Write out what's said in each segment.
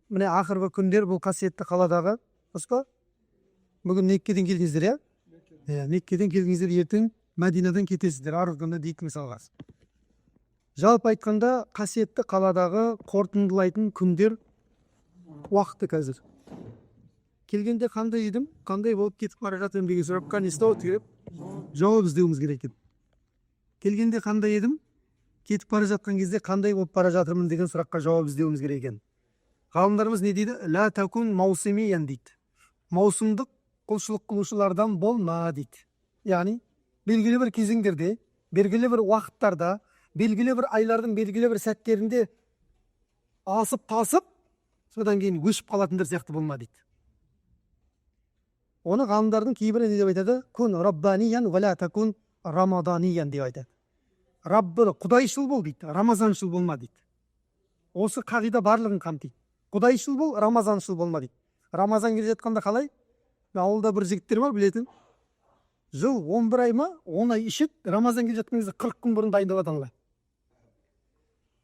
Міне, ақырғы күндер бұл қасиетті қаладағы, дұрыс па? Бүгін Меккеден келдіңіздер, иә? Иә, Меккеден келдіңіздер, ертең Мәдинадан кетесіздер, арғы күні дейді мысалға. Жалпы айтқанда, қасиетті қаладағы қорытындылайтын күндер уақыты қазір. Келгенде қандай едім, қандай болып кетіп бара жатырмын деген сұраққа не істеу керек? Жауап іздеуіміз керек екен. Келгенде қандай едім, кетіп бара жатқан кезде қандай болып бара жатырмын деген сұраққа жауап іздеуіміз керек екен. Ғалымдарымыз не дейді? «Ла такун маусимиян» дейді, маусымдық құлшылық қылушылардан болма дейді. Яғни белгілі бір кезеңдерде, белгілі бір уақыттарда, белгілі бір айлардың белгілі бір сәттерінде асып тасып, содан кейін өшіп қалатындар сияқты болма дейді. Оны ғалымдардың кейбірі не деп айтады? «Кун раббаниян уа ла такун рамаданиян» деп айтады. Раббы, құдайшыл бол дейді, рамазаншыл болма дейді. Осы қағида барлығын қамтиды: құдайшыл бол, рамазаншыл болма дейді. Рамазан келе жатқанда қалай? Ауылда бір жігіттер бар білетін, жыл 11 ай ма, 10 ай ішеді, рамазан келе жатқан кезде 40 күн бұрын дайындалады аналар.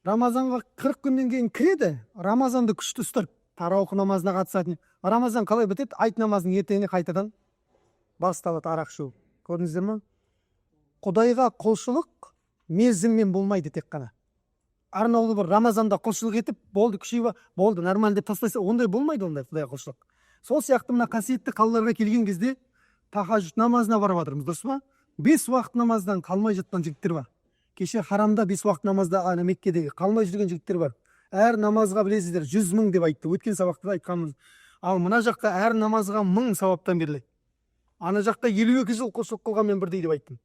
Рамазанға 40 күннен кейін кіреді, рамазанды күшті ұстайды, тараух намазына қатысатын. Рамазан қалай бітеді? Айт намазының ертеңіне қайтадан басталады арақ ішу. Көрдіңіздер ма? Құдайға құлшылық мерзіммен болмайды. Тек қана арнаулы бір рамазанда құлшылық етіп болды, күшейіп болды, нормально деп тастайса, ондай болмайды, ондай құдайға құлшылық. Сол сияқты мына қасиетті қалаларға келген кезде тахажжуд намазына барып жатырмыз, дұрыс па? Бес уақыт намаздан қалмай жатқан жігіттер бар. Кеше харамда бес уақыт намазда, ана Меккедегі, қалмай жүрген жігіттер бар. Әр намазға, білесіздер, 100 000 деп айтты, өткен сабақта да айтқанбыз. Ал мына жақта әр намазға 1000 сауаптан беріледі. Ана жақта 52 жыл құлшылық қылғанмен бірдей деп айттым.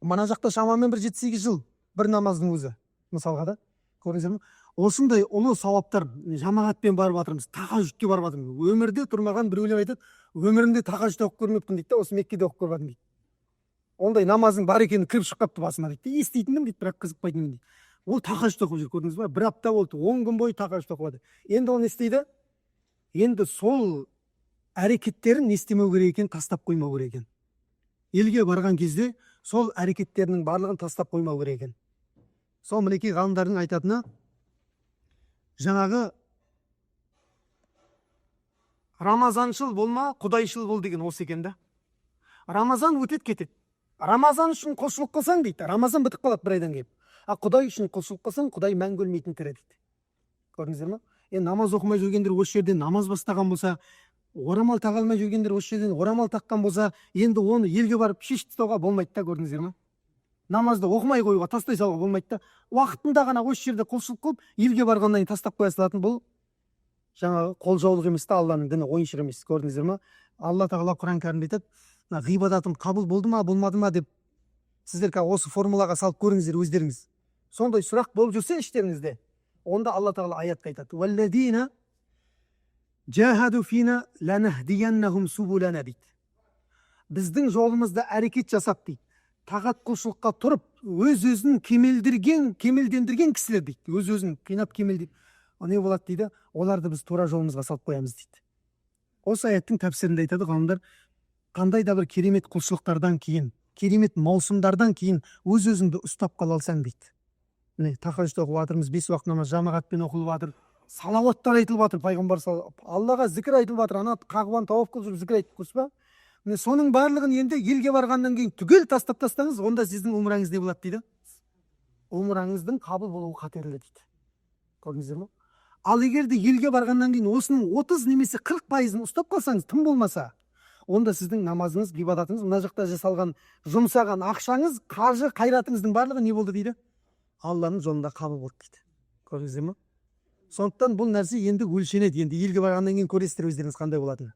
Мына жақта шамамен бір 7-8 жыл бір намаздың өзі мысалға да. Көрдіңіздер ме? Осындай ұлы сауаптар, жамағатпен барып жатырмыз, тахажжудке барып жатырмыз. Өмірде тұрмаған біреулер айтады: «Өмірімде тахажжуд оқып көрмеппін», – дейді да, «осы Меккеде оқып көріп жатырмын», – дейді. «Ондай намаздың бар екені кіріп шығып қалыпты басыма», – дейді. «Еститінмін», – дейді, «бірақ қызықпайтынмын», – дейді. Ол тахажжуд оқып жүр, көрдіңіз ба? Бір апта болды, 10 күн бойы тахажжуд оқып жатыр. Енді ол не істейді? Енді сол әрекеттерін не істемеу керек екен? Тастап қоймау керек екен. Елге барған кезде сол әрекеттерінің барлығын тастап қоймау керек екен. Сол, мінекей, ғалымдардың айтатыны жаңағы рамазаншыл болма, құдайшыл бол деген осы екен да. Рамазан өтеді, кетеді. Рамазан үшін құлшылық қылсаң, дейді, рамазан бітіп қалады бір айдан кейін. А құдай үшін құлшылық қылсаң, құдай мәңгі өлмейтін тірі дейді. Көрдіңіздер ма? Енді намаз оқымай жүргендер осы жерде намаз бастаған болса, орамал таға алмай жүргендер осы жерден орамал таққан болса, енді оны елге барып шешіп тастауға болмайды да. Көрдіңіздер ма? Намазды оқымай қоюға, тастай салуға болмайды да. Уақытында ғана осы жерде құлшылық қылып, елге барғаннан кейін тастап қоя салатын бұл жаңағы қолжаулық емес та, Алланың діні ойыншық емес. Көрдіңіздер ма? Алла тағала Құран кәрімде айтады: «Мына ғибадатым қабыл болды ма, болмады ма?» – деп. Сіздер қазір осы формулаға салып көріңіздер өздеріңіз. Сондай сұрақ болып жүрсе іштеріңізде, онда Алла тағала аятта айтады: «Уаллазина жахаду фина ланахдияннахум субулана» дейді. Біздің жолымызда әрекет жасап, дейді, тағат, құлшылыққа тұрып, өз өзін кемелдірген, кемелдендірген кісілер, дейді, өз өзін қинап кемелдеп, не болады дейді? Оларды біз тура жолымызға салып қоямыз дейді. Осы аяттың тәпсірінде айтады ғалымдар: қандай да бір керемет құлшылықтардан кейін, керемет маусымдардан кейін өз өзіңді ұстап қала алсаң, дейді. Міне, тахажжуд оқып жатырмыз, бес уақыт намаз жамағатпен оқылып жатыр, салауаттар айтылып жатыр, пайғамбар, Аллаға зікір айтылып жатыр, ана Қағбаны тауаф қылып жүріп зікір айтып, дұрыс па? Міне, соның барлығын енді елге барғаннан кейін түгел тастап тастаңыз, онда сіздің умраңыз не болады дейді? Умраңыздың қабыл болуы қатерлі дейді. Көрдіңіздер ма? Ал егер де елге барғаннан кейін осының 30 немесе 40%-ын ұстап қалсаңыз тым болмаса, онда сіздің намазыңыз, ғибадатыңыз, мына жақта жасалған, жұмсаған ақшаңыз, қаржы қайратыңыздың барлығы не болды дейді? Алланың жолында қабыл болды дейді. Көрдіңіздер ма? Сондықтан бұл нәрсе енді өлшенеді. Енді елге барғаннан кейін көресіздер өздеріңіз қандай болатынын.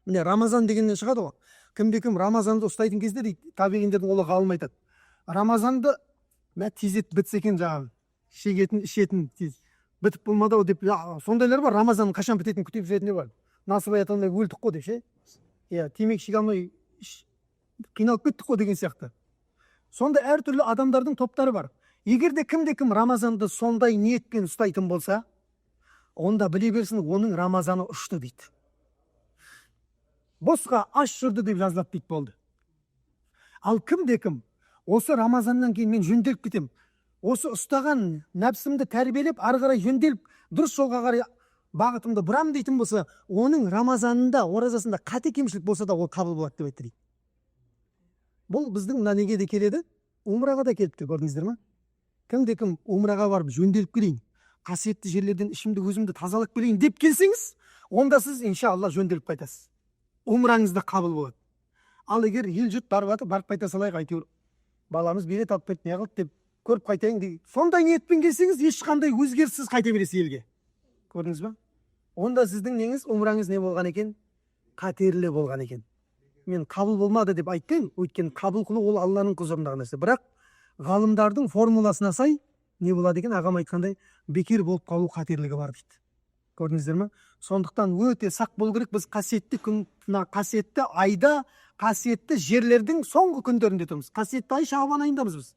Міне, рамазан дегеннен шығады ғой. Кімде кім рамазанды ұстайтын кезде, дейді, табиғиндердің ұлы ғалым айтады, рамазанды мә, тездетіп бітсе екен, жаңағы шегетін, ішетін тез бітіп болмады ау деп. Сондайлар бар, рамазанның қашан бітетінін күтіп жүретіндер бар. Насыбай ата алмай өлдік қой деп ше, иә, темекі шеге алмай қиналып кеттік қой деген сияқты. Сондай әртүрлі адамдардың топтары бар. Егер де кімде кім рамазанды сондай ниетпен ұстайтын болса, онда біле берсін, оның рамазаны ұшты дейді, босқа аш жүрді деп жазылады дейді, болды. Ал кімде кім осы рамазаннан кейін мен жөнделіп кетемін, осы ұстаған нәпсімді тәрбиелеп, ары қарай жөнделіп, дұрыс жолға қарай Бағытымды бұрам дейтін болса, оның рамазанында, оразасында қате кемшілік болса да, ол қабыл болады деп айтты дейді. Бұл біздің мына неге де келеді, умраға да келіпті, көрдіңіздер ма? Кімде кім умраға барып жөнделіп келейін, қасиетті жерлерден ішімді өзімді тазалап келейін деп келсеңіз, онда сіз иншалла жөнделіп қайтасыз, умраңыз да қабыл болады. Ал егер ел жұрт барып жатыр, барып қайта салайық, әйтеуір баламыз билет алып кетті, не қылды деп көріп қайтайын деген сондай ниетпен келсеңіз, ешқандай өзгеріссіз қайта бересіз елге, көрдіңіз ба? Онда сіздің неңіз, умраңыз не болған екен? Қатерлі болған екен. Мен қабыл болмады деп айтпаймын, өйткені қабыл қылу ол Алланың құзырындағы нәрсе. Бірақ ғалымдардың формуласына сай не болады екен, ағам айтқандай, бекер болып қалу қатерлігі бар дейді, көрдіңіздер ма? Сондықтан өте сақ болу керек. Біз қасиетті күн, мына қасиетті айда, қасиетті жерлердің соңғы күндерінде тұрмыз. Қасиетті ай Шағбан айындамыз біз.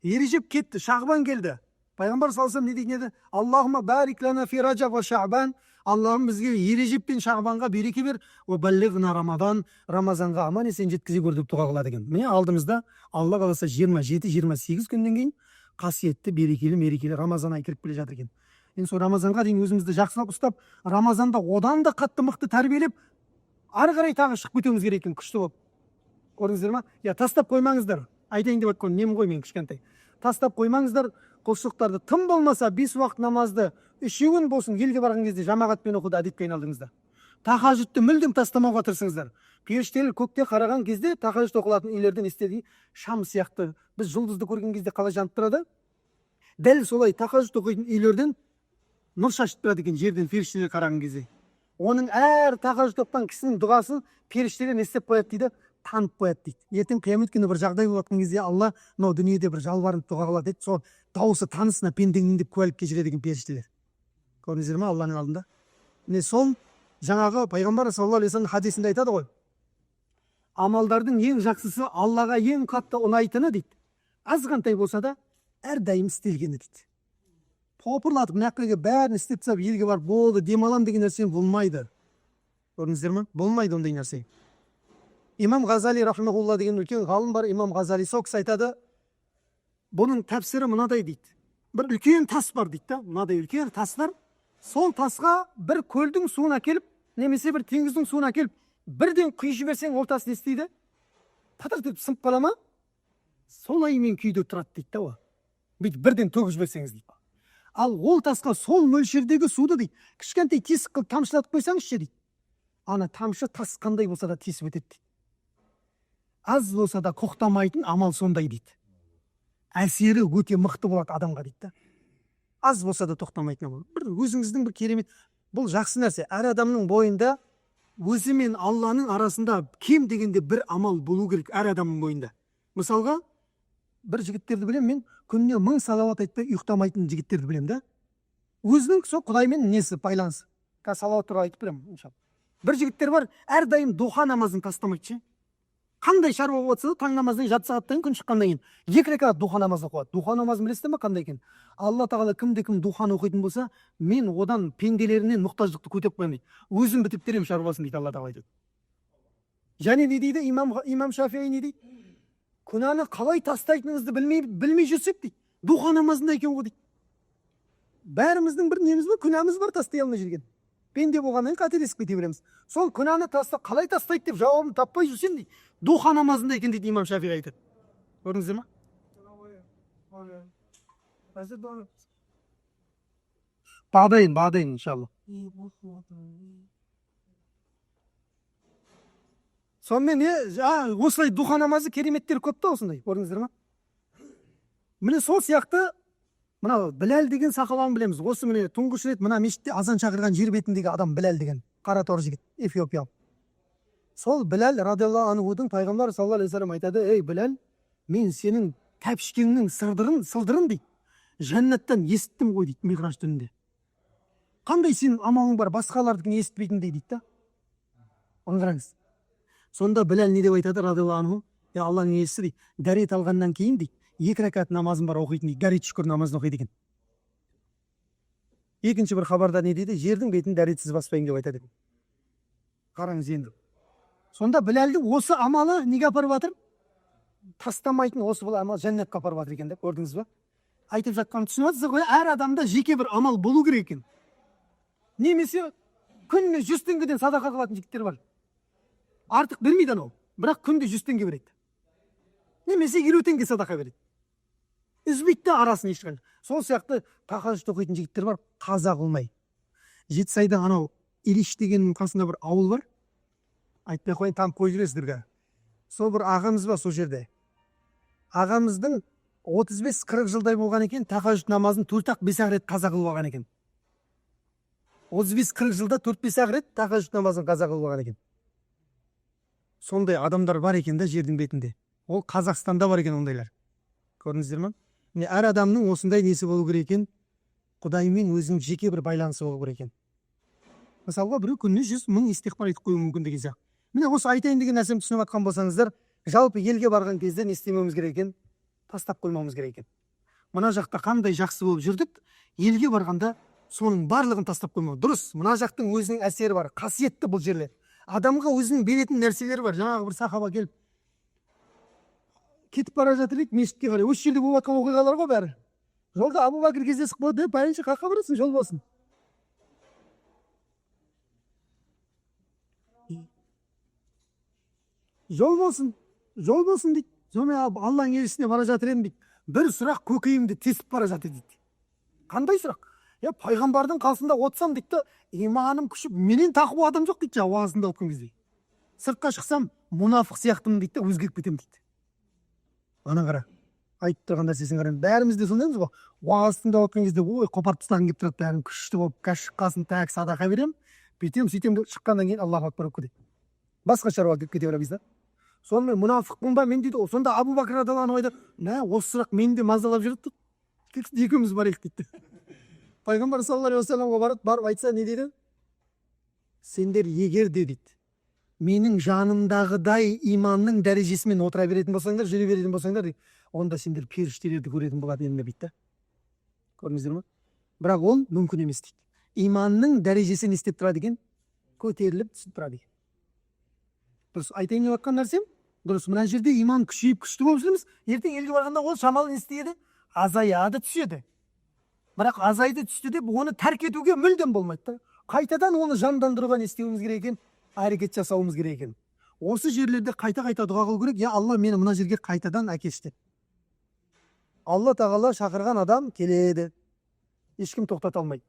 Ережеп кетті, Шағбан келді. Пайғамбар саллаллаху алейхи вассалам не дейтін еді? Аллахума барик лана фи ражаб ва шағбан. Аллахым, бізге Ережеп пен Шағбанға береке бер. Уа баллигна Рамадан, Рамазанға аман есен жеткізе көр деп дұға қылады екен. Міне, алдымызда Алла қаласа 27-28 күннен кейін қасиетті, берекелі, мерекелі Рамазан айы кіріп келе жатыр екен. Енді сол Рамазанға дейін өзімізді жақсылап ұстап, Рамазанда одан да қатты мықты тәрбиелеп, ары қарай тағы шығып кетуіміз керек екен күшті болып, көрдіңіздер ма? Я тастап қоймаңыздар, айтайын деп жатқан нем ғой мен кішкентай. Тастап қоймаңыздар құлшылықтарды, тым болмаса бес уақыт намазды үшеуін болсын елге барған кезде жамағатпен оқуды әдетке айналдырыңыздар. Тахажүдті мүлдем тастамауға тырысыңыздар. Періштелер көкте қараған кезде тахажүд оқылатын үйлерден естеді, шам сияқты. Біз жұлдызды көрген кезде қалай жанып тұрады, дәл солай тахажүд оқитын үйлерден нұр шашып тұрады екен жерден періштелер қараған кезде. Оның әр тахажүд оқыған кісінің дұғасын періштелер не істеп қояды дейді? Танып қояды дейді. Ертең қиямет күні бір жағдай болып жатқан кезде Алла мынау дүниеде бір жалбарынып дұға қылады дейді, сол дауысы таныс мына пендеңнің деп куәлікке жүреді екен періштелер, көрдіңіздер ма, Алланың алдында. Міне, сол жаңағы пайғамбар саллаллаху алейхи вассалам хадисінде айтады ғой, амалдардың ең жақсысы, Аллаға ең қатты ұнайтыны дейді, азғантай болса да әрдайым істелгені дейді. Топырлатып мына жаққа келіп бәрін істеп тастап, елге барып болды, демаламын деген нәрсе болмайды, көрдіңіздер ма? Болмайды ондай нәрсе. Имам Ғазали рахимахулла деген үлкен ғалым бар, имам Ғазали, сол кісі айтады, бұның тәпсірі мынадай дейді. Бір үлкен тас бар дейді да, мынадай үлкен тас бар. Сол тасқа бір көлдің суын әкеліп немесе бір теңіздің суын әкеліп бірден құйып жіберсең, ол тас не істейді? Пытыр етіп сынып қала ма? Солаймен күйде тұрады дейді да. Ол бүйтіп бірден төгіп жіберсеңіз дейді. Ал ол тасқа сол мөлшердегі суды дейді, кішкентай тесік қылып тамшылатып қойсаңызшы дейді, ана тамшы тас қандай болса да тесіп өтеді дейді. Аз болса да тоқтамайтын амал сондай дейді, әсері өте мықты болады адамға дейді да. Аз болса да тоқтамайтын амал, бір өзіңіздің бір керемет, бұл жақсы нәрсе. Әр адамның бойында өзі мен Алланың арасында кем дегенде бір амал болу керек әр адамның бойында. Мысалға, бір жігіттерді білемін мен, күніне 1000 салауат айтпай ұйықтамайтын жігіттерді білемін да. Өзінің сол Құдаймен несі, байланысы. Қазір салауат туралы айтып беремін иншалла. Бір жігіттер бар, әрдайым духа намазын тастамайды ше. Қандай шаруа болып жатса да, таң намазынан жарты сағаттан кейін, күн шыққаннан кейін екі ракат духа намазын оқылады. Духа намазын білесіздер ма қандай екенін? Алла тағала кімде кім духаны оқитын болса, мен одан пенделерінен мұқтаждықты көтеріп қоямын дейді, өзім бітіп беремін шаруасын дейді, Алла тағала айтады. Және не дейді имам Шафии, не дейді? Күнәні қалай тастайтынымызды білмей жүрсек дейді, духа намазында екен ғой дейді. Бәріміздің бір неміз бар, күнәміз бар тастай алмай жүрген. Пенде болғаннан кейін қателесіп кете береміз. Сол күнәні таста, қалай тастайды деп жауабын таппай жүрсем дейді, духа намазында екен дейді, имам Шафиғи айтады, көрдіңіздер ма? Бағдайын, бағдайын, иншалла. Сонымен не, осылай духа намазы кереметтер көп та осындай, көрдіңіздер ма? Міне, сол сияқты мына Біләл деген сахабаны білеміз. Осы міне тұңғыш рет мына мешітте азан шақырған жер бетіндегі адам Біләл деген қара торы жігіт, эфиопиялық. Сол Біләл радиаллаху анхудың пайғамбар саллаллаху алейхи вассалам айтады: «Ей, Біләл, мен сенің тәпішкеңнің сылдырын, сылдырын дейді, жәннаттан есіттім ғой», – дейді, миғраж түнінде. «Қандай сенің амалың бар басқалардікін есітпейтіндей?» – дейді да. Оны қараңыз. Сонда Біләл не деп айтады радиаллаху анху? «Е, Алланың елшісі, – дейді, – дәрет алғаннан кейін, – дейді, – екі ракат намазым бар оқитын», – дейді. Дәрет шүкір намазын оқиды екен. Екінші бір хабарда не дейді? «Жердің бетін дәретсіз баспаймын» деп айтады екен. Қараңыз енді, сонда Біләлді осы амалы неге апарып жатыр? Тастамайтын осы бұл амал жәннатқа апарып жатыр екен деп, көрдіңіз ба? Айтып жатқанын түсініп жатсыз ғой? Әр адамда жеке бір амал болу керек екен. Немесе күніне 100 теңгеден садақа қылатын жігіттер бар. Артық бермейді анау, бірақ күнде 100 теңге береді. Немесе 50 теңге садақа береді. Үзбейді де арасын ешқашан. Сол сияқты тахажжуд оқитын жігіттер бар, қаза қылмай. Жетісайда анау Илиш дегеннің қасында бір ауыл бар. Айтпай қояйын, танып қойып жүресіздер. Сол бір ағамыз бар сол жерде. Ағамыздың 35-40 жылдай болған екен, тахажжуд намазын 4-5 рет қаза қылып алған екен. 35-40 жылда 4-5 рет тахажжуд намазын қаза қылып алған екен. Сондай адамдар бар екен да жердің бетінде. Ол Қазақстанда бар екен ондайлар. Көрдіңіздер ме? Міне, әр адамның осындай несі болу керек екен. Құдаймен өзінің жеке бір байланысы болу керек екен. Мысалға, біреу күніне 100 000 истиғфар айтып қоюы мүмкін деген сияқты. Міне, осы айтайын деген нәрсемді түсініп жатқан болсаңыздар, жалпы елге барған кезде не істемеуіміз керек екен? Тастап қоймауымыз керек екен. Мына жақта қандай жақсы болып жүрдік, елге барғанда соның барлығын тастап қоймау. Дұрыс, мына жақтың өзінің әсері бар, қасиетті бұл жерлер. Адамға өзінің беретін нәрселері бар. Жаңағы бір сахаба келіп кетіп бара жатыр еді мешітке қарай. Осы жерде болып жатқан оқиғалар ғой бәрі. Жолда Абу Бәкір кездесіп қалады, пәленше, қаққа барасың, жол болсын. Жол болсын, жол болсын дейді. Сонымен Алланың елшісіне бара жатыр едім дейді. Бір сұрақ көкейімді тесіп бара жатыр дейді. Қандай сұрақ? Я пайғамбардың қасында отырсам дейді да, иманым күшіп, менен тақуа адам жоқ дейді жаңағы уағызында оқыған кезде. Сыртқа шықсам мұнафық сияқтымын дейді да, өзгеріп кетемін дейді. Ана қара, айтып тұрған нәрсесін қараймын. Бәріміз де сондаймыз ғой. Уағыз тыңдап отқан кезде ой қопарып тастағым келіп тұрады, бәрін күшті болып, қазір шыққасын так садақа беремін, бүйтемін, сөйтемін деп шыққаннан кейін Аллаху акбар болып кетеді. Басқа шаруа келіп кете береміз да. Сонымен мұнафықпын ба мен дейді. Сонда Абу Бәкір радиаллаху анху айтады, мә, осы сұрақ мені де мазалап жүреді, екеуміз барайық дейді. Пайғамбар саллаллаху алейхи уассаламға барады, барып айтса не дейді? Сендер егер де дейді, менің жанымдағыдай иманның дәрежесімен отыра беретін болсаңдар, жүре беретін болсаңдар дейді, онда сендер періштелерді көретін болады енді дейді да. Көрдіңіздер ме? Бірақ ол мүмкін емес дейді. Иманның дәрежесі не істеп тұрады екен? Көтеріліп түсіп тұрады екен. Дұрыс айтайын деп жатқан нәрсем, дұрыс, мына жерде иман күшейіп күшті болып жүрміз, ертең елге барғанда ол шамалы не істейді? Азаяды, түседі. Бірақ азайды, түсті деп оны тәрк етуге мүлдем болмайды да. Қайтадан оны жандандыруға не істеуіміз керек екен? Әрекет жасауымыз керек екен. Осы жерлерде қайта-қайта дұға қылу керек. Я Алла, мені мына жерге қайтадан әкеш деп. Алла тағала шақырған адам келеді. Ешкім тоқтата алмайды.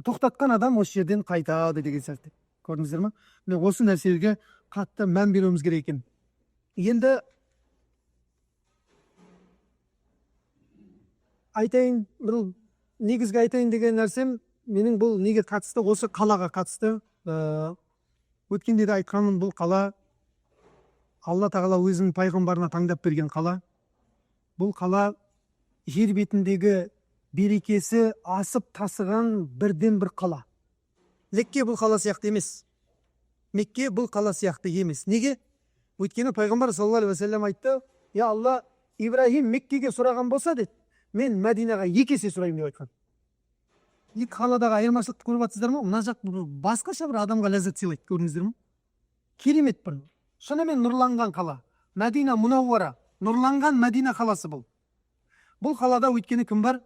Тоқтатқан адам осы жерден қайтады деген сияқты. Көрдіңіздер ме? Міне, осы нәрселерге қатты мән беруіміз керек екен. Енді айтайын, бұл негізгі айтайын деген нәрсем, менің бұл неге қатысты, осы қалаға қатысты. Өткенде де айтқанмын, бұл қала Алла тағала өзінің пайғамбарына таңдап берген қала. Бұл қала жер бетіндегі берекесі асып тасыған бірден бір қала. Мекке бұл қала сияқты емес. Мекке бұл қала сияқты емес. Неге? Өйткені пайғамбар саллаллаху алейхи уассалам айтты, я Алла, Ибрахим Меккеге сұраған болса деді, мен Мәдинаға 2 есе сұраймын деп айтқан. Екі қаладағы айырмашылықты көріп жатсыздар ма? Мына жақ басқаша бір адамға ләззат сыйлайды, көрдіңіздер ме? Керемет бір. Шынымен нұрланған қала. Мәдина Мұнауара, нұрланған Мәдина қаласы бұл. Бұл қалада өйткені кім бар?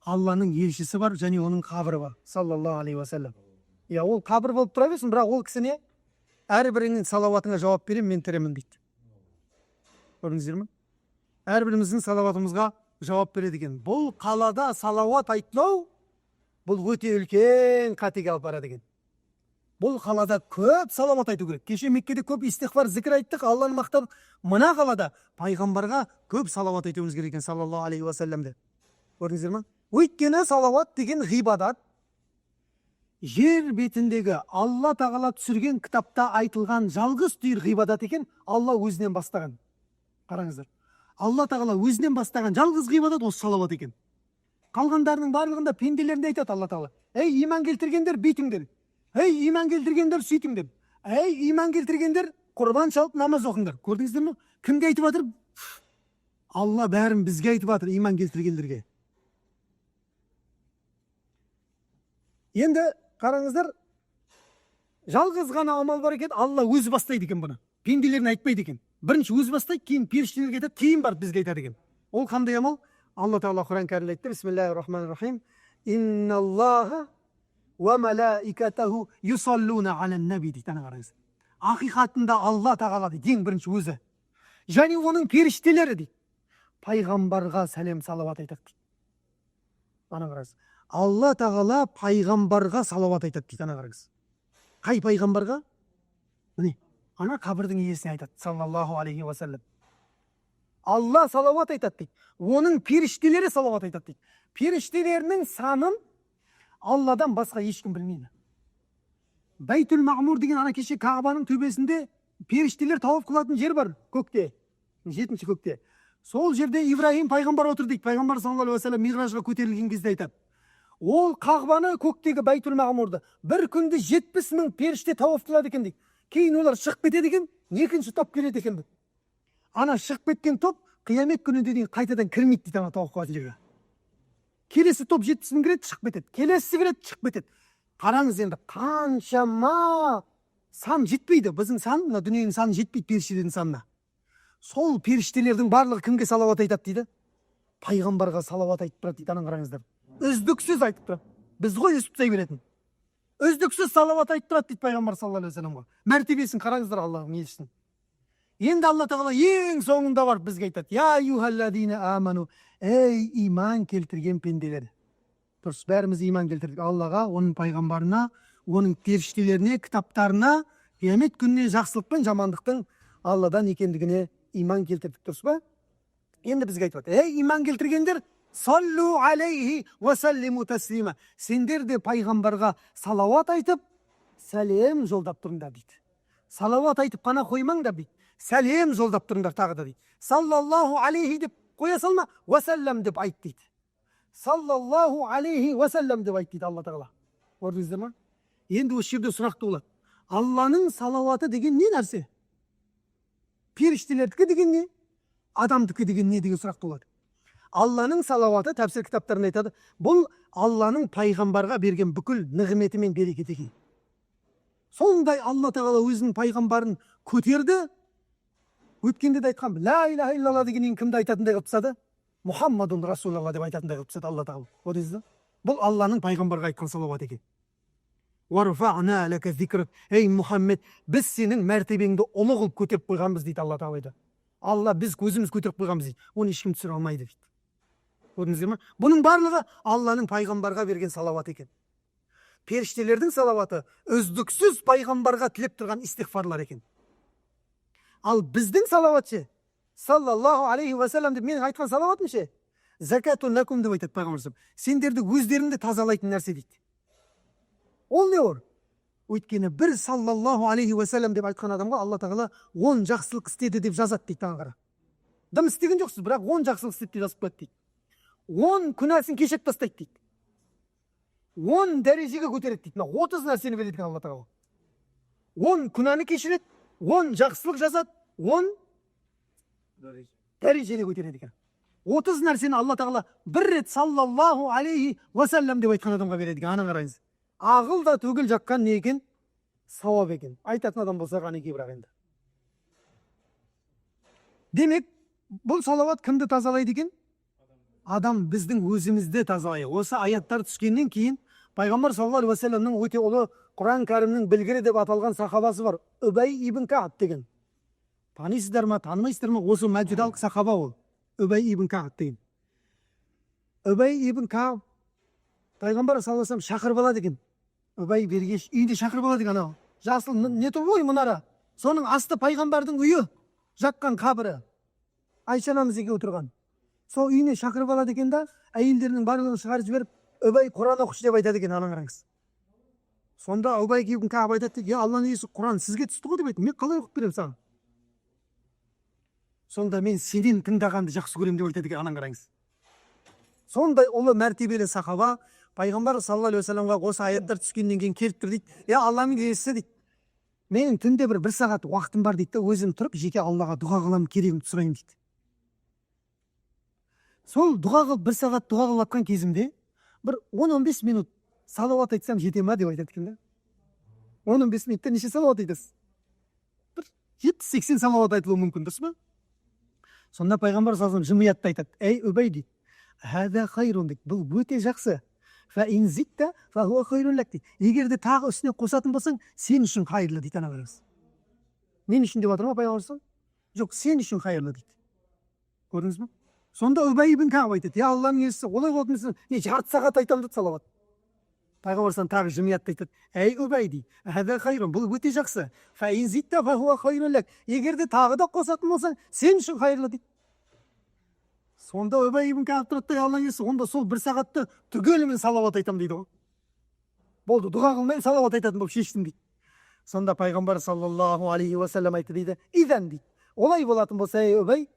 Алланың елшісі бар және оның қабірі бар, саллаллаху алейхи уассалам. Я, ол қабір болып тұра берсін, бірақ ол кісі не? Әрбіріңнің салауатыңа жауап беремін, мен тірімін дейді. Көрдіңіздер ме? Әрбіріміздің салауатымызға жауап береді екен. Бұл қалада салауат айтпау, бұл өте үлкен қатеге алып барады екен. Бұл қалада көп салауат айту керек. Кеше Меккеде көп истиғфар, зікір айттық, Алланы мақтадық. Мына қалада пайғамбарға көп салауат айтуымыз керек екен, саллаллаху алейхи уассалам деп. Көрдіңіздер ме? Өйткені салауат деген ғибадат жер бетіндегі Алла тағала түсірген кітапта айтылған жалғыз түйір ғибадат екен, Алла өзінен бастаған. Қараңыздар. Алла тағала өзінен бастаған жалғыз ғибадат осы салауат екен. Қалғандарының барлығында пенделерінде айтады Алла тағала. Ей, иман келтіргендер, бүйтіңдер. Ей, иман келтіргендер, сөйтіңдер. Ей, иман келтіргендер, құрбан шалып намаз оқыңдар. Көрдіңіздер ме? Кімге айтып жатыр? Алла бәрін бізге айтып жатыр, иман келтіргендерге. Енді қараңыздар, жалғыз ғана амал бар екен, Алла өзі бастайды екен бұны. Пенделеріне айтпайды екен. Бірінші өзі бастайды, кейін періштелерге айтады, кейін барып бізге айтады екен. Ол қандай амал? Алла тағала Құран кәрімде айтты, бисмиллахи рахмани рахим. Инналлаха Уа малаикатаху юсаллуна алан наби дейді. Ана қараңыз, ақиқатында Алла тағала дейді, ең бірінші өзі және оның періштелері дейді, пайғамбарға сәлем, салауат айтады дейді. Ана қараңыз, Алла тағала пайғамбарға салауат айтады дейді. Ана қараңыз, қай пайғамбарға? Міне, ана қабірдің иесіне айтады, саллаллаху алейхи уассалам. Алла салауат айтады дейді, оның періштелері салауат айтады дейді. Періштелерінің санын Алладан басқа ешкім білмейді. Бәйтүл Мағмұр деген ана кеше Кағбаның төбесінде періштелер тауап қылатын жер бар, көкте, жетінші көкте. Сол жерде Ибраһим пайғамбар отыр дейді. Пайғамбар саллаллаху алейхи уассалам миғражға көтерілген кезде айтады: ол Қағбаны, көктегі Бәйтүл Мағмұрды бір күнде 70 000 періште тауап қылады екен дейді. Кейін олар шығып кетеді екен, екінші топ келеді екен. Ана шығып кеткен топ қиямет күніне дейін қайтадан кірмейді дейді ана тауап қылатын жерге. Келесі топ 70 000 кіреді, шығып кетеді, келесісі кіреді, шығып кетеді. Қараңыз енді, қаншама сан жетпейді, біздің сан, мына дүниенің саны жетпейді періштелердің санына. Сол періштелердің барлығы кімге салауат айтады дейді? Пайғамбарға салауат айтып тұрады дейді. Ана қараңыздар, үздіксіз айтып тұрады. Біз ғой үзіп тастай беретін. Үздіксіз салауат айтып тұрады дейді пайғамбар саллаллаху алейхи уассаламға. Мәртебесін қараңыздар Аллахтың елшісінің. Енді Алла тағала ең соңында барып бізге айтады: я аюхаллазина аману, ей, иман келтірген пенделер. Дұрыс, бәріміз иман келтірдік Аллаға, оның пайғамбарына, оның періштелеріне, кітаптарына, қиямет күніне, жақсылық пен жамандықтың Алладан екендігіне иман келтірдік, дұрыс па? Енді бізге айтып жатыр: ей, иман келтіргендер, саллу алейхи уассалиму таслима, сендер де пайғамбарға салауат айтып, сәлем жолдап тұрыңдар дейді. Салауат айтып қана қоймаңдар дейді, сәлем жолдап тұрыңдар тағы да дейді. Саллаллаху алейхи деп қоя салма, уассалам деп айт дейді. Саллаллаху алейхи уассалам деп айт дейді Алла тағала. Көрдіңіздер ма? Енді осы жерде сұрақ туылады: Алланың салауаты деген не нәрсе, періштелердікі деген не, адамдікі деген не деген сұрақ туылады. Алланың салауаты, тәпсір кітаптарында айтады, бұл Алланың пайғамбарға берген бүкіл нығметі мен берекеті екен. Сондай Алла тағала өзінің пайғамбарын көтерді. Өткенде де айтқанмын, ла илаха иллалла дегеннен кейін кімді айтатындай қылып тастады? Мұхаммадун расулалла деп айтатындай қылып тастады Алла тағала. Көрдіңіз ба? Бұл Алланың пайғамбарға айтқан салауаты екен. «Уарфa'на лака зикрак», ей, Мұхаммед, біз сенің мәртебеңді ұлы қылып көтеріп қойғанбыз дейді Алла тағала. Айтады Алла, біз өзіміз көтеріп қойғанбыз дейді, оны ешкім түсіре алмайды дейді. Көрдіңіздер ма? Бұның барлығы Алланың пайғамбарға берген салауаты екен. Періштелердің салауаты үздіксіз пайғамбарға тілеп тұрған истиғфарлар екен. Ал біздің салауат ше? Саллаллаху алейхи уассалам деп менің айтқан салауатым ше? Закатун лакум деп айтады пайғамбар, сендерді өздеріңді тазалайтын нәрсе дейді. Ол не ол? Өйткені бір саллаллаху алейхи уассалам деп айтқан адамға Алла тағала 10 жақсылық істеді деп жазады дейді. Тағы қара, дым істеген жоқсыз, бірақ 10 жақсылық істеді деп жазып қояды дейді. 10 күнәсін кешіріп тастайды дейді, 10 дәрежеге көтереді дейді. Мына 30 нәрсені береді екен Алла тағала: 10 күнәні кешіреді, 10 жақсылық жазады, 10 дәрежеге көтереді екен. 30 нәрсені Алла тағала бір рет саллаллаху алейхи уассалам деп айтқан адамға береді екен. Ана қараңыз, ағыл да төгіл жаққан не екен? Сауап екен. Айтатын адам болса қанекей. Бірақ енді, демек, бұл салауат кімді тазалайды екен? Адам, біздің өзімізді тазалайды. Осы аяттар түскеннен кейін пайғамбар саллаллаху алейхи уассаламның өте ұлы, Құран кәрімнің білгірі деп аталған сахабасы бар, Үбәй ибн Кааб деген. Танисыздар ма, танымайсыздар ма? Осы мәдиналық сахаба ол Үбәй ибн Кааб деген. Үбәй ибн Кааб пайғамбар саллаллаху алейхи вассалам шақырып алады екен. Үбәй, бергеш, үйінде шақырып алады екен. Анау жасыл не тұр ғой, мұнара, соның асты пайғамбардың үйі, жатқан қабірі, Айша анамыз екеуі тұрған. Сол үйіне шақырып алады екен да, әйелдерінің барлығын шығарып жіберіп, «Үбәй, Құран оқышы» деп айтады екен. Ана қараңыз, сонда Үбәй ибн Кааб айтады дейді: «Е, Алланың елшісі, Құран сізге түсті ғой», – деп айтты. «Мен қалай оқып беремін саған сонда? Мен сенен тыңдағанды жақсы көремін», – деп айтады екен. Ананы қараңыз, сондай ұлы мәртебелі сахаба пайғамбар саллаллаху алейхи уассаламға осы аяттар түскеннен кейін келіп тұр дейді. «Е, Алланың елшісі, – дейді, – менің түнде бір сағат уақытым бар, – дейді да, – өзім тұрып, жеке Аллаға дұға қыламын, керегімді сұраймын», – дейді. «Сол дұға қылып, бір сағат дұға қылып жатқан кезімде бір 10-15 минут салауат айтсам, жете ма?» – деп айтады екен да. 10-15 минутта неше салауат айтасыз? Бір 70-80 салауат айтылуы мүмкін, дұрыс па? Сонда пайғамбар саллаллаху алейхи вассалам жымияды да айтады: «Ей, Үбәй, – дейді, – хәзә хайрун, – дейді, – бұл өте жақсы. Дейді. Егер де тағы үстіне қосатын болсаң, сен үшін қайырлы дейді. Ана қараңыз, мен үшін деп жатыр ма пайғамбар? Жоқ, сен үшін қайырлы дейді. Көрдіңіз ба? Сонда Үбәй ибн Кағб айтады: «Я, Алланың елшісі, олай болатын болса, не, жарты сағат айтамын», – дейді салауат. Пайғамбар тағы жымияды да айтады: «Әй, Үбәй, – дейді, – бұл өте жақсы. Егер де тағы да қосатын болсаң, сен үшін қайырлы», – дейді. Сонда Үбәй ибн Кағб тұрады да: «Алланың елшісі, онда сол бір сағатты түгелімен салауат айтамын», – дейді ғой. «Болды, дұға қылмаймын, салауат айтатын болып шештім», – дейді. Сонда пайғамбар саллаллаху алейхи уассалам айтты дейді: «Идан, – дейді, – олай болатын болса, ей Үбәй,